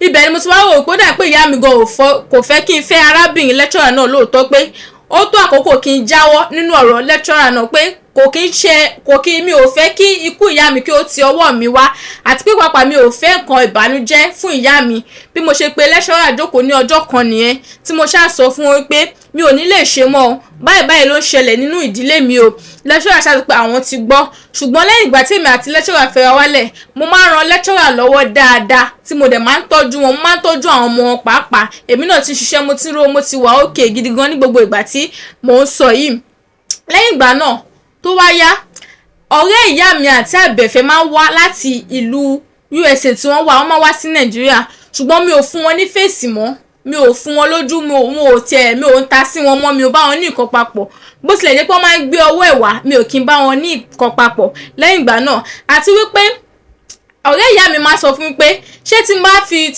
Ibẹ̀ ni mo ti wá rò pé ó dà pé ìyá mi gan kò fẹ́ kí n fẹ́ arábìnrin lecturer náà lóòótọ́, pé ó tó àkókò kí n jáwọ́ nínú ọ̀rọ̀ lecturer náà, pé kò kí ń ṣe kò kí mi ò fẹ́ kí ikú ìyá mi kí ó ti ọwọ́ mi wá, àti pé pàápàá mi ò fẹ́ nǹkan ìbànújẹ́ fún ìyá mi. Bí mo ṣe pe lecturer jókòó ní ọjọ́ kan nìyẹn, tí mo ṣáà sọ fún wọn pé mi ò ní lè ṣe mọ́ o, báyìí báyìí ló ń ṣẹlẹ̀ nínú ìdílé mi o. Lecturer ṣáà sọ pé àwọn ti gbọ́. Ṣùgbọ́n lẹ́yìn ìgbà tí èmi àti lecturer fẹ́ra wálẹ̀, mo máa ń ran lecturer lọ́wọ́ dáadáa, tí mo dẹ̀ máa ń tọ́jú wọn, mo máa ń tọ́jú àwọn ọmọ wọn pàápàá. Èmi náà ti ṣiṣẹ́, mo ti ró, mo ti wà òkè gidi gan ní gbogbo ìgbà tí mò ń sọ yìí. Lẹ́yìn ìgbà náà tó wá yá, ọ̀rẹ́ ìyá mi àti àbẹ̀fẹ́ máa ń wá láti ìlú USA tí wọ́n wà, wọ́n máa wá sí Nàìjíríà, ṣùgbọ́n mi ò fún wọn ní face mọ́, mi ò fún wọn lójú, mi ò tiẹ̀, mi ò ń ta sí wọn mọ́, mi ò bá wọn ní nǹkan papọ̀. Bó tilẹ̀ jẹ́ pé wọ́n máa ń gbé ọwọ́ ẹ̀ wá, mi ò kí ń bá wọn ní nǹkan papọ̀ lẹ́yìn ìgbà náà. Àti wípé ọ̀rẹ́ ìyá mi máa sọ fún mi pé ṣé tí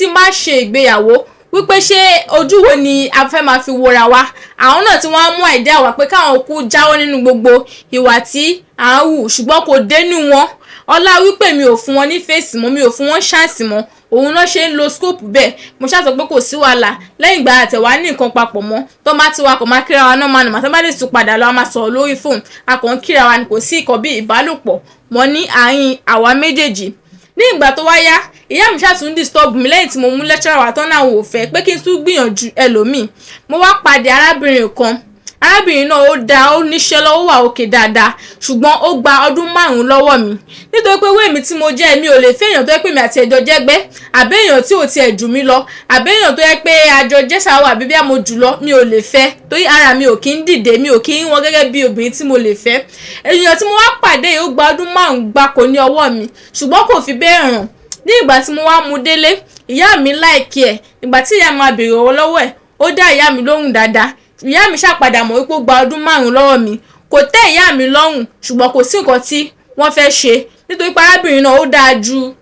n bá ṣe ìgbéyàwó, wípé ṣé ojú wo ni a fẹ́ máa fi wora wa. Àwọn náà tí wọ́n á mú idea wá pé káwọn kú jáwọ́ nínú gbogbo ìwà tí à ń hù, ṣùgbọ́n kò dénú wọn. Ọlá wípé mi ò fún wọn ní face mọ́, mi ò fún wọn chance mọ́, òun náà ṣe ń lo scope bẹ́ẹ̀. Mo ṣáà sọ pé kò sí wàhálà. Lẹ́yìn ìgbà àtẹ̀wá ní nǹkan papọ̀ mọ́, tó bá ti wa kò máa kíra wa náà, máa nà tó bá lè tún padà lọ, a máa sọ̀rọ̀ lórí fóònù, a kàn ń kíra wa ni, kò sí ìkọ́ bí ìbálòpọ̀ mọ́ ní àárín àwa méjèèjì. Ní ìgbà tó wá yá, ìyá mi ṣáà tún disturb mi. Lẹ́yìn tí mo mú lecturer wá tán náà, wò fẹ́ pé kí n tún gbìyànjú ẹlòmíì. Mo wá pàdé arábìnrin kan. Arábìnrin náà, ó dáa, ó níṣẹ́ lọ́wọ́, wà òkè dáadáa, ṣùgbọ́n ó gba ọdún 5 lọ́wọ́ mi, nítorí pé wéèmí tí mo jẹ́, mi ò lè fẹ́ èèyàn tó yẹ pé mi àti ẹ̀jọ̀ jẹ́gbẹ́, àbí èèyàn tí ò tiẹ̀ jù mí lọ, àbí èèyàn tó yẹ pé àjọ jẹ́sàwọ̀, àbí bí mo jù lọ, mi ò lè fẹ́, torí ara mi ò kí ń dìde, mi ò kí ń wọn gẹ́gẹ́ bí obìnrin tí mo lè fẹ́. Èèyàn tí mo wá pàdé yìí, ó gba ọdún 5 gbáko ní ọwọ́ mi, ṣùgbọ́n kò fi bẹ́ẹ̀ ràn. Ní ìgbà tí mo wá mú délé, ìyá mi like ẹ̀. Ìgbà tí ìyá mi máa béèrè ọwọ́ lọ́wọ́ ẹ̀, ó dá ìyá mi lóhùn dáadáa. Ìyá mi ṣàpadà mọ̀ wípé ó gba ọdún 5 lọ́wọ́ mi. Kò tẹ́ ìyá mi lọ́rùn, ṣùgbọ́n kò sí nǹkan tí wọ́n fẹ́ ṣe, nítorí pé arábìnrin náà, ó dáa ju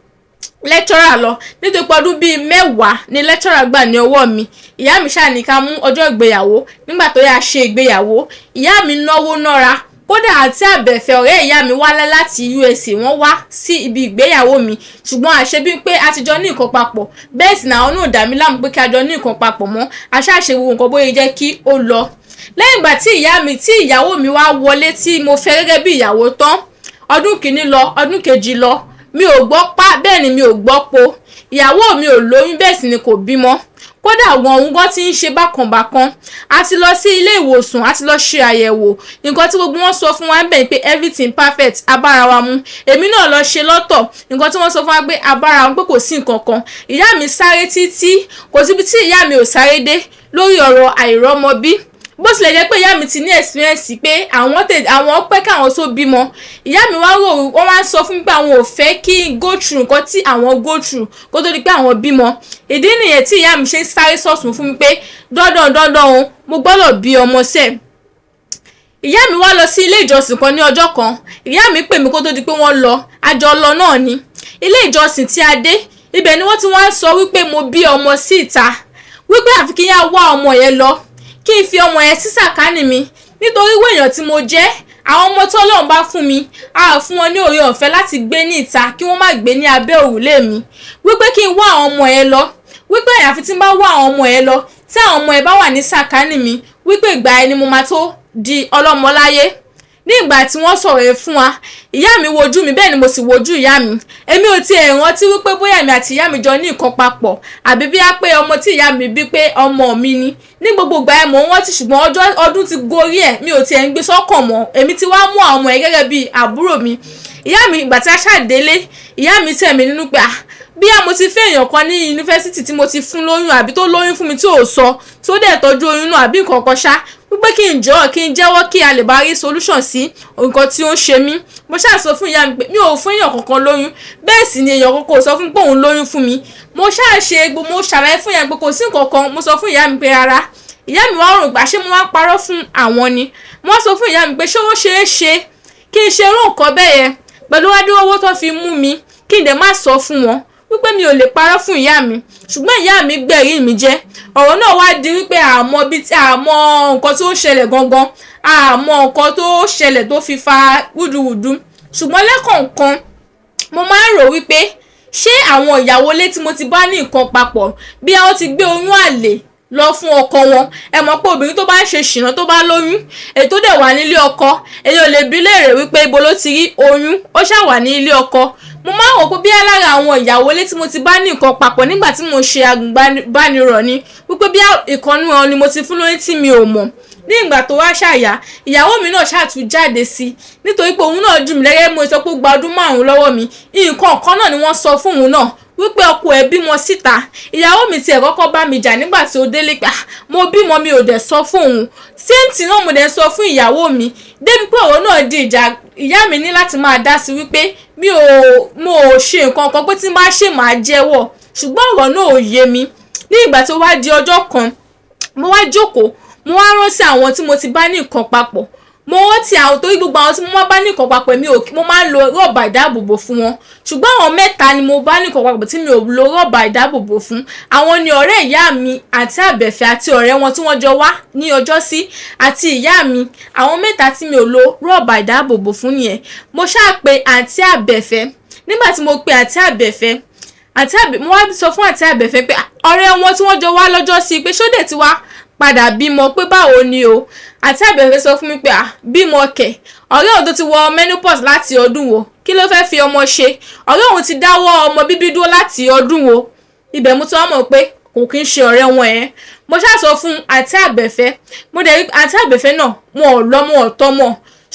lecturer lọ, nítorí pé ọdún bíi 10 ni lecturer gbà ní ọwọ́ mi. Ìyá mi ṣáà ní ká mú ọjọ́ ìgbéyàwó. Nígbà tó yá ṣe ìgbéyàwó, ìyá mi náwó nára. Kódà àti àbẹ̀fẹ̀ ọ̀rẹ́ ìyá mi wálé láti USA, wọ́n wá sí ibi ìgbéyàwó mi, ṣùgbọ́n àṣẹ bíi pé a ti jọ ní nǹkan papọ̀. Bẹ́ẹ̀ sì náà, àwọn náà dà mí láàmú pé kí a jọ ní nǹkan papọ̀ mọ́. Aṣáṣe gbogbo nǹkan bóyá jẹ́ kí ó lọ. Lẹ́yìn ìgbà tí ìyá mi, tí ìyàwó mi wá wọlé, tí mo fẹ́ gẹ́gẹ́ bí ìyàwó tán, ọdún kìíní lọ, ọdún kejì lọ, mi ò gbọ́ pa, bẹ́ẹ̀ ni mi ò gbọ́ po. Ìyàwó mi ò lóyún, bẹ́ẹ̀ sì ni kò bímọ. Kódà àwọn òun gan ti ń ṣe bákanbákan. A ti lọ sí ilé ìwòsàn, a ti lọ ṣe àyẹ̀wò. Nǹkan tí gbogbo wọn sọ fún wa ń bẹ̀ ni pé everything perfect, abára wa mu. Èmi náà lọ ṣe lọ́tọ̀. Nǹkan tí wọ́n sọ fún wa pé abára wa, pé kò sí nǹkan kan. Ìyá mi sáré títí, kò síbi tí ìyá mi ò sáré dé lórí ọ̀rọ̀ àìrọ́mọbí. Bó tilẹ̀ jẹ́ pé ìyá mi ti ní experience pé àwọn tè àwọn pẹ́ káwọn tó bímọ, ìyá mi wá rò, wọ́n wá ń sọ fún mi pé àwọn ò fẹ́ kí n go through nǹkan tí àwọn go through kó tó di pé àwọn bímọ. Ìdí nìyẹn tí ìyá mi ṣe ń sáré sọ̀sùn fún mi pé dandan dandan o, mo gbọ́dọ̀ bí ọmọ sẹ́ẹ̀. Ìyá mi wá lọ sí ilé ìjọsìn kan ní ọjọ́ kan. Ìyá mi pè mí kó tó di pé wọ́n lọ, àjọ lọ náà ni. Ilé ìjọsìn tí a dé, ibẹ̀ ni wọ́n ti wá ń sọ wípé mo bí ọmọ sí ìta, wípé àfi kí n yá wá ọmọ yẹn lọ, kí n fi ọmọ yẹn sí sàkání mi, nítorí wé èèyàn tí mo jẹ́, àwọn ọmọ tó Ọlọ́run bá fún mi, a fún wọn ní oore ọ̀fẹ́ láti gbé ní ìta, kí wọ́n má gbé ní abẹ́ òrùlé mi, wípé kí n wá àwọn ọmọ yẹn lọ, wípé àyàfi tí n bá wá àwọn ọmọ yẹn lọ, tí àwọn ọmọ yẹn bá wà ní sàkání mi, wípé ìgbà yẹn ni mo máa tó di ọlọ́mọ láyé. Ní ìgbà tí wọ́n sọ̀rọ̀ yẹn fún wa, ìyá mi wojú mi, bẹ́ẹ̀ ni mo sì wojú ìyá mi. Èmi ò tiẹ̀ rántí wípé bóyá èmi àti ìyá mi jọ ní nǹkan papọ̀, àbí bí á pé ọmọ tí ìyá mi bí pé ọmọ mi ni. Ní gbogbo ìgbà yẹn mò ń rántí, ṣùgbọ́n ọjọ́ ọdún ti gorí ẹ̀, mi ò tiẹ̀ ń gbé sọ́kàn mọ́. Èmi ti wá mú àwọn ọmọ yẹn gẹ́gẹ́ bí àbúrò mi. Ìyá mi, ìgbà tí a ṣàdélé, ìyá mi tẹ̀ mí nínú pé, ah, bí a mo ti fẹ́ èèyàn kan ní yunifásítì tí mo ti fún lóyún, àbí tó lóyún fún mi tí ò sọ, tó dẹ̀ tọ́jú oyún náà, àbí nǹkan kan ṣá. Wípé kí n jọ̀ọ́, kí n jẹ́wọ́, kí a lè bá rí solution sí nǹkan tí ó ń ṣe mí. Mo ṣáà sọ fún ìyá mi pé mi ò fún èèyàn kankan lóyún, bẹ́ẹ̀ sì ni èèyàn kankan ò sọ fún pé òun lóyún fún mi. Mo ṣáà ṣe gbogbo, mo ṣàlàyé fún ìyá mi pé kò sí nǹkan kan. Mo sọ fún ìyá mi pé rárá. Ìyá mi wá rò gbà, ṣé mo wá ń parọ́ fún àwọn ni? Mo wá sọ fún ìyá mi pé ṣé ó ṣeé ṣe kí n ṣe irú nǹkan bẹ́ẹ̀ yẹn pẹ̀lú wádìí owó tó fi mú mi, kí n dẹ̀ má sọ fún wọn wípé mi ò lè parọ́ fún ìyá mi? Ṣùgbọ́n ìyá mi gbẹ̀rí mi jẹ́. Ọ̀rọ̀ náà wá di wípé àmọ́ bí tí àmọ́ nǹkan tó ṣẹlẹ̀ gangan, àmọ́ nǹkan tó ṣẹlẹ̀ tó fi fa wúduwùdu. Ṣùgbọ́n lẹ́kọ̀ọ̀kan, mo máa ń rò wípé ṣé àwọn ìyàwó ilé tí mo ti bá ní nǹkan papọ̀, bí àwọn ti gbé oyún àlè lọ fún ọkọ wọn? Ẹ mọ̀ pé obìnrin tó bá ń ṣe ṣìnà, tó bá lóyún, èyí tó dẹ̀ wà nílé ọkọ, èyí ò lè bi léèrè wípé ibo ló ti rí oyún, ó ṣáà wà ní ilé ọkọ. Mo máa ń wò pé bí lára àwọn ìyàwó ilé tí mo ti bá ní nǹkan papọ̀ nígbà tí mo ṣe agùnbánirọ̀ ni, wípé bí ìkan nínú wọn ni mo ti fún lóyún tí mi ò mọ̀. Ní ìgbà tó wá ṣàyà, ìyàwó mi náà ṣàtún jáde sí i, nítorí pé òun náà jù mí lẹ́gẹ́. Mo sọ pé ó gba ọdún 5 lọ́wọ́ mi. Nǹkan kan náà ni wọ́n sọ fún òun náà wípé ọkọ ẹ̀ bímọ síta. Ìyàwó mi tiẹ̀ kọ́kọ́ bá mi jà nígbà tí ó délé pé, ah, mo bímọ, mi ò dẹ̀ sọ fún òun. Same thing náà mo dẹ̀ sọ fún ìyàwó mi, débi pé ọ̀rọ̀ náà di ìjà. Ìyá mi ní láti máa dá sí wípé mi ò mo ò ṣe nǹkan kan, pé tí n bá ṣe, máa jẹ́wọ́. Ṣùgbọ́n ọ̀rọ̀ náà ò yé mi. Ní ìgbà tó wá di ọjọ́ kan, mo wá jókòó, mo wá rántí àwọn tí mo ti bá ní nǹkan papọ̀. Mo rántí àwọn, torí gbogbo àwọn tí mo máa bá ní nǹkan papọ̀, mi ò mo máa ń lo rọ́bà ìdáàbòbò fún wọn. Ṣùgbọ́n àwọn mẹ́ta ni mo bá ní nǹkan papọ̀ tí mi ò lo rọ́bà ìdáàbòbò fún. Àwọn ni ọ̀rẹ́ ìyá mi àti Àbẹ̀fẹ́ àti ọ̀rẹ́ wọn tí wọ́n jọ wá ní ọjọ́ sí àti ìyá mi. Àwọn mẹ́ta tí mi ò lo rọ́bà ìdáàbòbò fún nìyẹn. Mo ṣáà pe àǹtí Àbẹ̀fẹ́. Nígbà tí mo pe àǹtí Àbẹ̀fẹ́, àǹtí Àbẹ̀, mo wá sọ fún àǹtí Àbẹ̀fẹ́ pé ọ̀rẹ́ wọn tí wọ́n jọ wá lọ́jọ́ sí, pé ṣó dẹ̀ ti wá padà bímọ, pé báwo ni o? Àǹtí Àbẹ̀fẹ́ sọ fún mi pé, à, bímọ kẹ̀? Ọ̀rẹ́ òun tó ti wọ menopause láti ọdún wo, kí ló fẹ́ fi ọmọ ṣe? Ọ̀rẹ́ òun ti dáwọ́ ọmọ bíbí dúró láti ọdún wo? Ibẹ̀ mo ti wá mọ̀ pé kò kí ń ṣe ọ̀rẹ́ wọn yẹn. Mo ṣáà sọ fún àǹtí Àbẹ̀fẹ́. Mo dẹ̀ rí àǹtí Àbẹ̀fẹ́ náà, wọn ò lọ́mọ ọ̀tọ́mọ.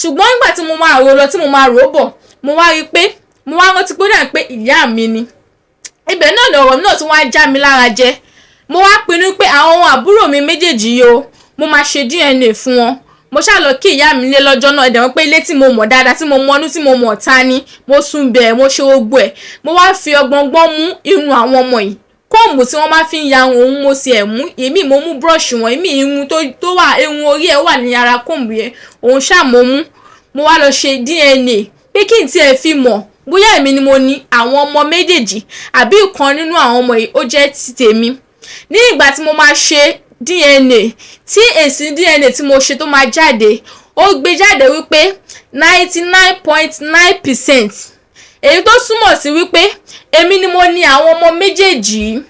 Ṣùgbọ́n nígbà tí mo máa rò lọ, tí mo máa rò bọ̀, mo wá rí i pé mo wá rántí pé ó dà pé ìyá mi ni. Ibẹ̀ náà ni ọ̀rọ̀ náà tún wá já mi lára jẹ. Mo wá pinnu pé àwọn àbúrò mi méjèèjì yìí o, mo máa ṣe DNA fún wọn. Mo ṣáà lọ kí ìyá mi lé lọ́jọ́ náà. Ẹ̀dẹ̀ wọ́n pé ilé tí mo mọ̀ dáadáa, tí mo mọnú, tí mo mọ̀ ta ni mo sùn bẹ̀, mo ṣe gbogbo ẹ̀. Mo wá fi ọgbọ̀ngbọ́n mú irun àwọn ọmọ yìí. Comb tí wọ́n máa fi ń ya òun mo sì ẹ̀ mú èmi, mo mú brush wọn èmi, irun tó wà, irun orí ẹ̀ wà ní ara comb yẹn, òun ṣáà mo mú. Mo wá lọ ṣe DNA pé kí n tiẹ̀ fi mọ̀ bóyá èmi ni mo ní àwọn ọmọ méjèèjì, àbí ìkan nínú àwọn ọmọ yìí ó jẹ́ ti tèmi. Ní ìgbà tí mo máa ṣe DNA, tí èsì DNA tí mo ṣe tó máa jáde, ó gbé jáde wípé 99.9%, èyí tó túmọ̀ sí wípé èmi ni mo ní àwọn ọmọ méjèèjì yìí.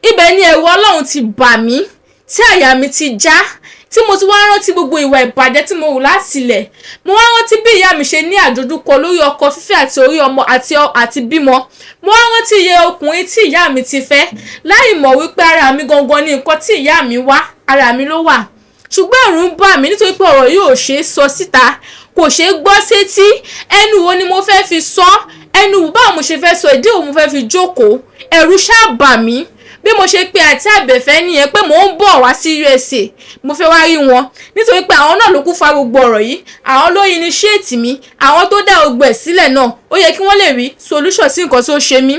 Ibẹ̀ ni ẹ̀rù Ọlọ́run ti bà mí, tí àyà mi ti já, tí mo ti wá rántí gbogbo ìwà ìbàjẹ́ tí mo hù láti ilẹ̀. Mo wá rántí bí ìyá mi ṣe ní àdojúkọ lórí ọkọ fífẹ́ àti orí ọmọ àti bímọ. Mo wá rántí iye ọkùnrin tí ìyá mi ti fẹ́ láì mọ̀ wípé ara mi gangan ni nǹkan tí ìyá mi wá, ara mi ló wà. Ṣùgbọ́n ẹ̀rù ń bà mí, nítorí pé ọ̀rọ̀ yìí ò ṣe é sọ síta, kò ṣe é gbọ́ sétí. Ẹnu wo ni mo fẹ́ fi sọ? Ẹnu báwo mo ṣe fẹ́ sọ? Ìdí wo mo fẹ́ fi jókòó? Ẹ̀rù ṣáà bà mí. Bí mo ṣe pe àǹtí Àbẹ̀fẹ́ nìyẹn pé mò ń bọ̀ wá sí USA, mo fẹ́ wá rí wọn, nítorí pé àwọn náà ló kú fa gbogbo ọ̀rọ̀ yìí, àwọn ló initiate mi, àwọn tó dá gbogbo ẹ̀ sílẹ̀ náà, ó yẹ kí wọ́n lè rí solution sí nǹkan tó ṣe mí.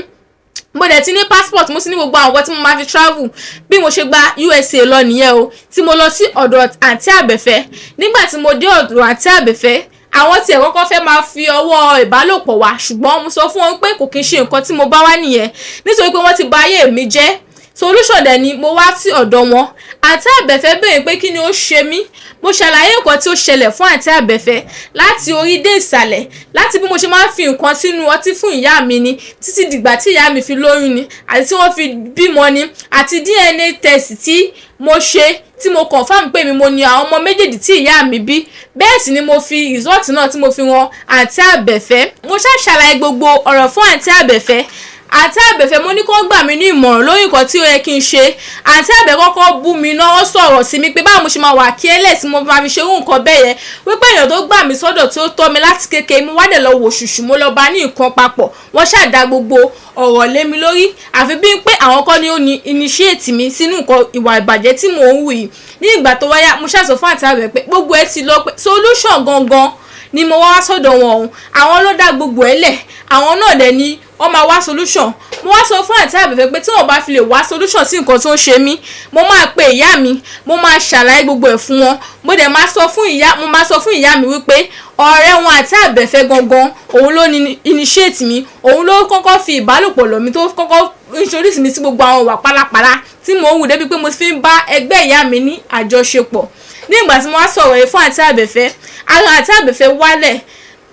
Mo dẹ̀ ti ní passport, mo ti ní gbogbo àwọn nǹkan tí mo máa fi travel. Bí mo ṣe gba USA lọ nìyẹn o, tí mo lọ sí ọ̀dọ̀ àǹtí Àbẹ̀fẹ́. Nígbà tí mo dé ọ̀dọ̀ àǹtí Àbẹ̀fẹ́, àwọn tiẹ̀ kọ́kọ́ fẹ́ máa fi ọwọ́ ìbálòpọ̀ wá, ṣùgbọ́n mo sọ fún wọn pé kò kí ń ṣe nǹkan tí mo bá wá nìyẹn, nítorí pé wọ́n ti bà ayé mi jẹ́. Solution dẹ̀ ni mo wá sí ọ̀dọ̀ wọn. Àǹtí Àbẹ̀fẹ́ béèrè pé kí ni ó ṣe mí. Mo ṣàlàyé nǹkan tí ó ṣẹlẹ̀ fún àǹtí Àbẹ̀fẹ́ láti orí dé ìsàlẹ̀, láti bí mo ṣe máa ń fi nǹkan sínú ọtí fún ìyá mi ni, títí dìgbà tí ìyá mi fi lóyún ni, àti tí wọ́n fi bímọ ni, àti DNA test tí mo ṣe, tí mo confirm pé mi mo ní àwọn ọmọ méjèèjì tí ìyá mi bí. Bẹ́ẹ̀ sì ni mo fi result náà tí mo fi wọn àǹtí Àbẹ̀fẹ́. Mo ṣáà ṣàlàyé gbogbo ọ̀rọ̀ fún àǹtí Àbẹ̀fẹ́. Àǹtí Àbẹ̀fẹ́, mo ní kó gbà mí ní ìmọ̀ràn lórí nǹkan tí ó yẹ kí n ṣe. Àǹtí Àbẹ̀ kọ́kọ́ bú mi náà, wọ́n sọ̀rọ̀ sí mi pé báwo mo ṣe máa wà careless, mo máa fi ṣe irú nǹkan bẹ́ẹ̀ yẹn, wípé èèyàn tó gbà mí sọ́dọ̀, tí ó tọ́ mi láti kékeré, mo wá dẹ̀ lọ wò ṣùṣù, mo lọ bá ní nǹkan papọ̀. Wọ́n ṣàdá gbogbo ọ̀rọ̀ lé mi lórí, àfi bí pé àwọn kọ́ ni ó ní initiate mi sínú nǹkan ìwà ìbàjẹ́ tí mò ń hù yìí. Ní ìgbà tó wáyá, mo ṣàṣọ fún àǹtí Àbẹ̀ pé gbogbo ẹ ti lọ, pé solution gangan ni mo wá wá sọ́dọ̀ wọn o. Àwọn ló dá gbogbo ẹ̀ lẹ̀, àwọn náà dẹ̀ ni wọ́n máa wá solution. Mo wá sọ fún àǹtí Àbẹ̀fẹ́ pé tí wọ́n bá fi lè wá solution sí nǹkan tó ń ṣe mí, mo máa pe ìyá mi, mo máa ṣàlàyé gbogbo ẹ̀ fún wọn. Mo dẹ̀ máa sọ fún ìyá, mo máa sọ fún ìyá mi wípé ọ̀rẹ́ wọn àǹtí Àbẹ̀fẹ́ gangan, òun ló ní initiate mi, òun ló kọ́kọ́ fi ìbálòpọ̀ lọ̀ mí, tó kọ́kọ́ introduce mi sí gbogbo àwọn ìwà pálapàla tí mò ń hù, débi pé mo fi ń bá ẹgbẹ́ ìyá mi ní àjọṣepọ̀. Ní ìgbà tí mo wá sọ̀rọ̀ yìí fún àǹtí Àbẹ̀fẹ́, ara àǹtí Àbẹ̀fẹ́ wálẹ̀,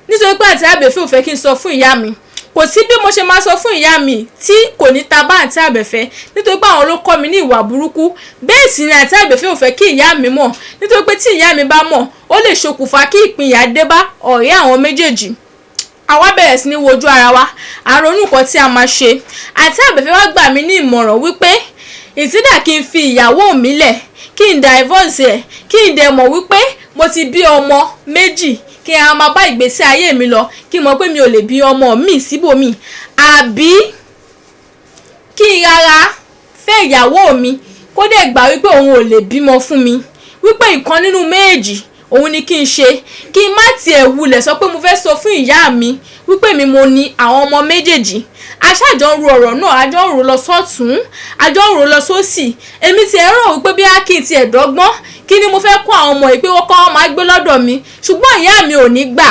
nítorí pé àǹtí Àbẹ̀fẹ́ ò fẹ́ kí n sọ fún ìyá mi. Kò sí bí mo ṣe máa sọ fún ìyá mi tí kò ní ta bá àǹtí Àbẹ̀fẹ́, nítorí pé àwọn ló kọ́ mi ní ìwà burúkú. Bẹ́ẹ̀ sì ni àǹtí Àbẹ̀fẹ́ ò fẹ́ kí ìyá mi mọ̀, nítorí pé tí ìyá mi bá mọ̀, ó lè ṣokùnfà kí ìpínyà dé bá ọ̀rẹ́ àwọn méjèèjì. Àwa bẹ̀rẹ̀ sí ní wojú ara wa, à ń ronú nǹkan tí a máa ṣe. Àǹtí Àbẹ̀fẹ́ wá gbà mí ní ìmọ̀ràn wípé ìtìdà kí n fi ìyàwó mi lẹ̀, kí n divorce ẹ̀, kí n dẹ̀ mọ̀ wípé mo ti bí ọmọ méjì, kí a máa bá ìgbésí ayé mi lọ, kí n mọ̀ pé mi ò lè bí ọmọ mi síbòmí, àbí kí n rárá fẹ́ ìyàwó mi, kó dẹ̀ gbà wípé òun ò lè bímọ fún mi, wípé ìkan nínú méjì òun ni kí n ṣe, kí n má tiẹ̀ wulẹ̀ sọ pé mo fẹ́ sọ fún ìyá mi wípé mi mo ní àwọn ọmọ méjèèjì. Aṣáàjọ ń ro ọ̀rọ̀ náà, àjọ ń ro lọ sọ́tún, àjọ ń ro lọ sósì. Èmi tiẹ̀ rò wípé bí a kì í tiẹ̀ dọ́gbọ́n, kí ni mo fẹ́ kó àwọn ọmọ yìí, pé wọ́n kọ́ wọn máa gbé lọ́dọ̀ mi, ṣùgbọ́n ìyá mi ò ní gbà.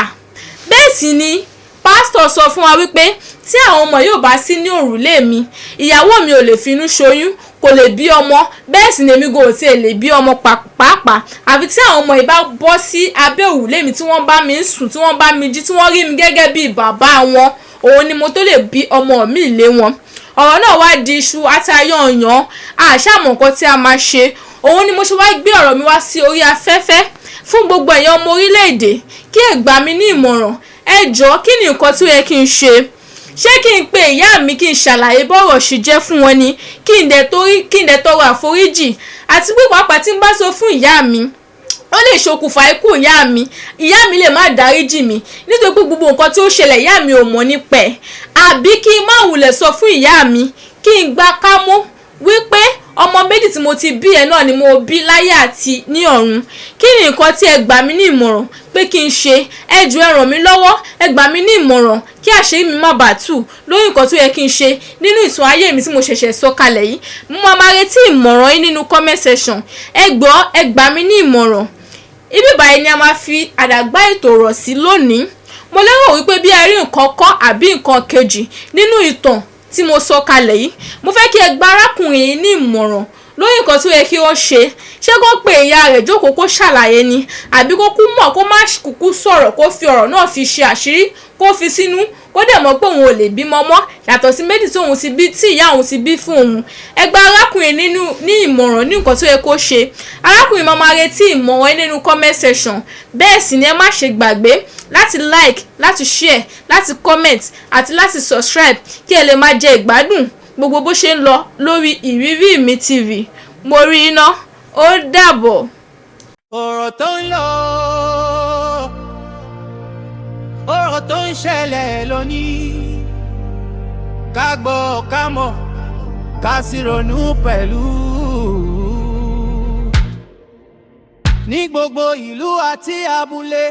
Bẹ́ẹ̀ sì ni pásítọ̀ sọ fún wa wípé tí àwọn ọmọ yóò bá sí ní òrùlé mi, ìyàwó mi ò lè finú ṣoyún, kò lè bí ọmọ. Bẹ́ẹ̀ sì ni èmi kò tiẹ̀ lè bí ọmọ pàápàá, àfi tí àwọn ọmọ yìí bá bọ́ sí abẹ́ òrùlé mi, tí wọ́n bá mi sùn, tí wọ́n bá mi jí, tí wọ́n rí mi gẹ́gẹ́ bí bàbá wọn, òun ni mo tó lè bí ọmọ mi lé wọn. Ọ̀rọ̀ náà wá di iṣu atayọ̀yàn, àṣàmọ̀ nǹkan tí a máa ṣe. Òun ni mo ṣe wá gbé ọ̀rọ̀ mi wá sí orí afẹ́fẹ́ fún gbogbo ẹ̀yin ọmọ orílẹ̀-èdè kí ẹ gbà mí ní ìmọ̀ràn. Ẹ jọ̀ọ́, kí ni nǹkan tí ó yẹ kí n ṣe? Ṣé kí n pe ìyá mi, kí n ṣàlàyé bọ́rọ̀ ṣe jẹ́ fún wọn ni, kí n dẹ̀ tọrọ àforíjì? Àti pé pàápàá, tí n bá sọ fún ìyá mi, ó lè ṣokùnfà ikú ìyá mi. Ìyá mi lè má dáríjì mi, nítorí pé gbogbo nǹkan tí ó ṣẹlẹ̀, ìyá mi ò mọ̀ nípa ẹ̀. Àbí kí n má wulẹ̀ sọ fún ìyá mi, kí n gba kámú wípé ọmọ méjì tí mo ti bí ẹ náà ni mo bí láyé àti ní ọ̀run? Kí ni nǹkan tí ẹ gbà mí ní ìmọ̀ràn pé kí n ṣe? Ẹ jọ̀ọ́, ẹ ràn mí lọ́wọ́, ẹ gbà mí ní ìmọ̀ràn kí àṣírí mi má bàa tú lórí nǹkan tó yẹ kí n ṣe nínú ìtàn ayé mi tí mo ṣẹ̀ṣẹ̀ sọ kalẹ̀ yìí. Mo máa máa retí ìmọ̀ràn yín nínú comment section. Ẹ gbọ́, ẹ gbà mí ní ìmọ̀ràn. Ibi báyìí ni a máa fi àdàgbà ètò rọ̀ sí lónìí. Mo lérò wípé bí ẹ rí nǹkan kọ́ àbí nǹkan kejì nínú ìtàn tí mo sọ kalẹ̀ yìí. Mo fẹ́ kí ẹ gba arákùnrin yìí ní ìmọ̀ràn lórí nǹkan tó yẹ kí wọ́n ṣe. Ṣé kó pe ìyá rẹ̀ jókòó, kó ṣàlàyé ni, àbí kó kú mọ̀, kó má kúkú sọ̀rọ̀, kó fi ọ̀rọ̀ náà fi ṣe àṣírí, kó fi sínú, kó dẹ̀ mọ̀ pé òun ò lè bímọ mọ́ yàtọ̀ sí méjì tí òun ti bí, tí ìyá òun ti bí fún òun? Ẹ gba arákùnrin nínú ní ìmọ̀ràn ní nǹkan tó yẹ kó ṣe. Arákùnrin máa máa retí ìmọ̀ràn nínú comment section. Bẹ́ẹ̀ sì ni ẹ má ṣe gbàgbé láti like, láti share, láti comment àti láti subscribe, kí ẹ lè máa jẹ ìgbádùn gbogbo bó ṣe ń lọ lórí Ìrírí Mi TV. Mo rí iná, ó dàbọ̀. Ọ̀rọ̀ tó ń lọ, ọ̀rọ̀ tó ń ṣẹlẹ̀ lónìí, ká gbọ́, ká mọ̀, ká sì ronú pẹ̀lú. Ní gbogbo ìlú àti abúlé.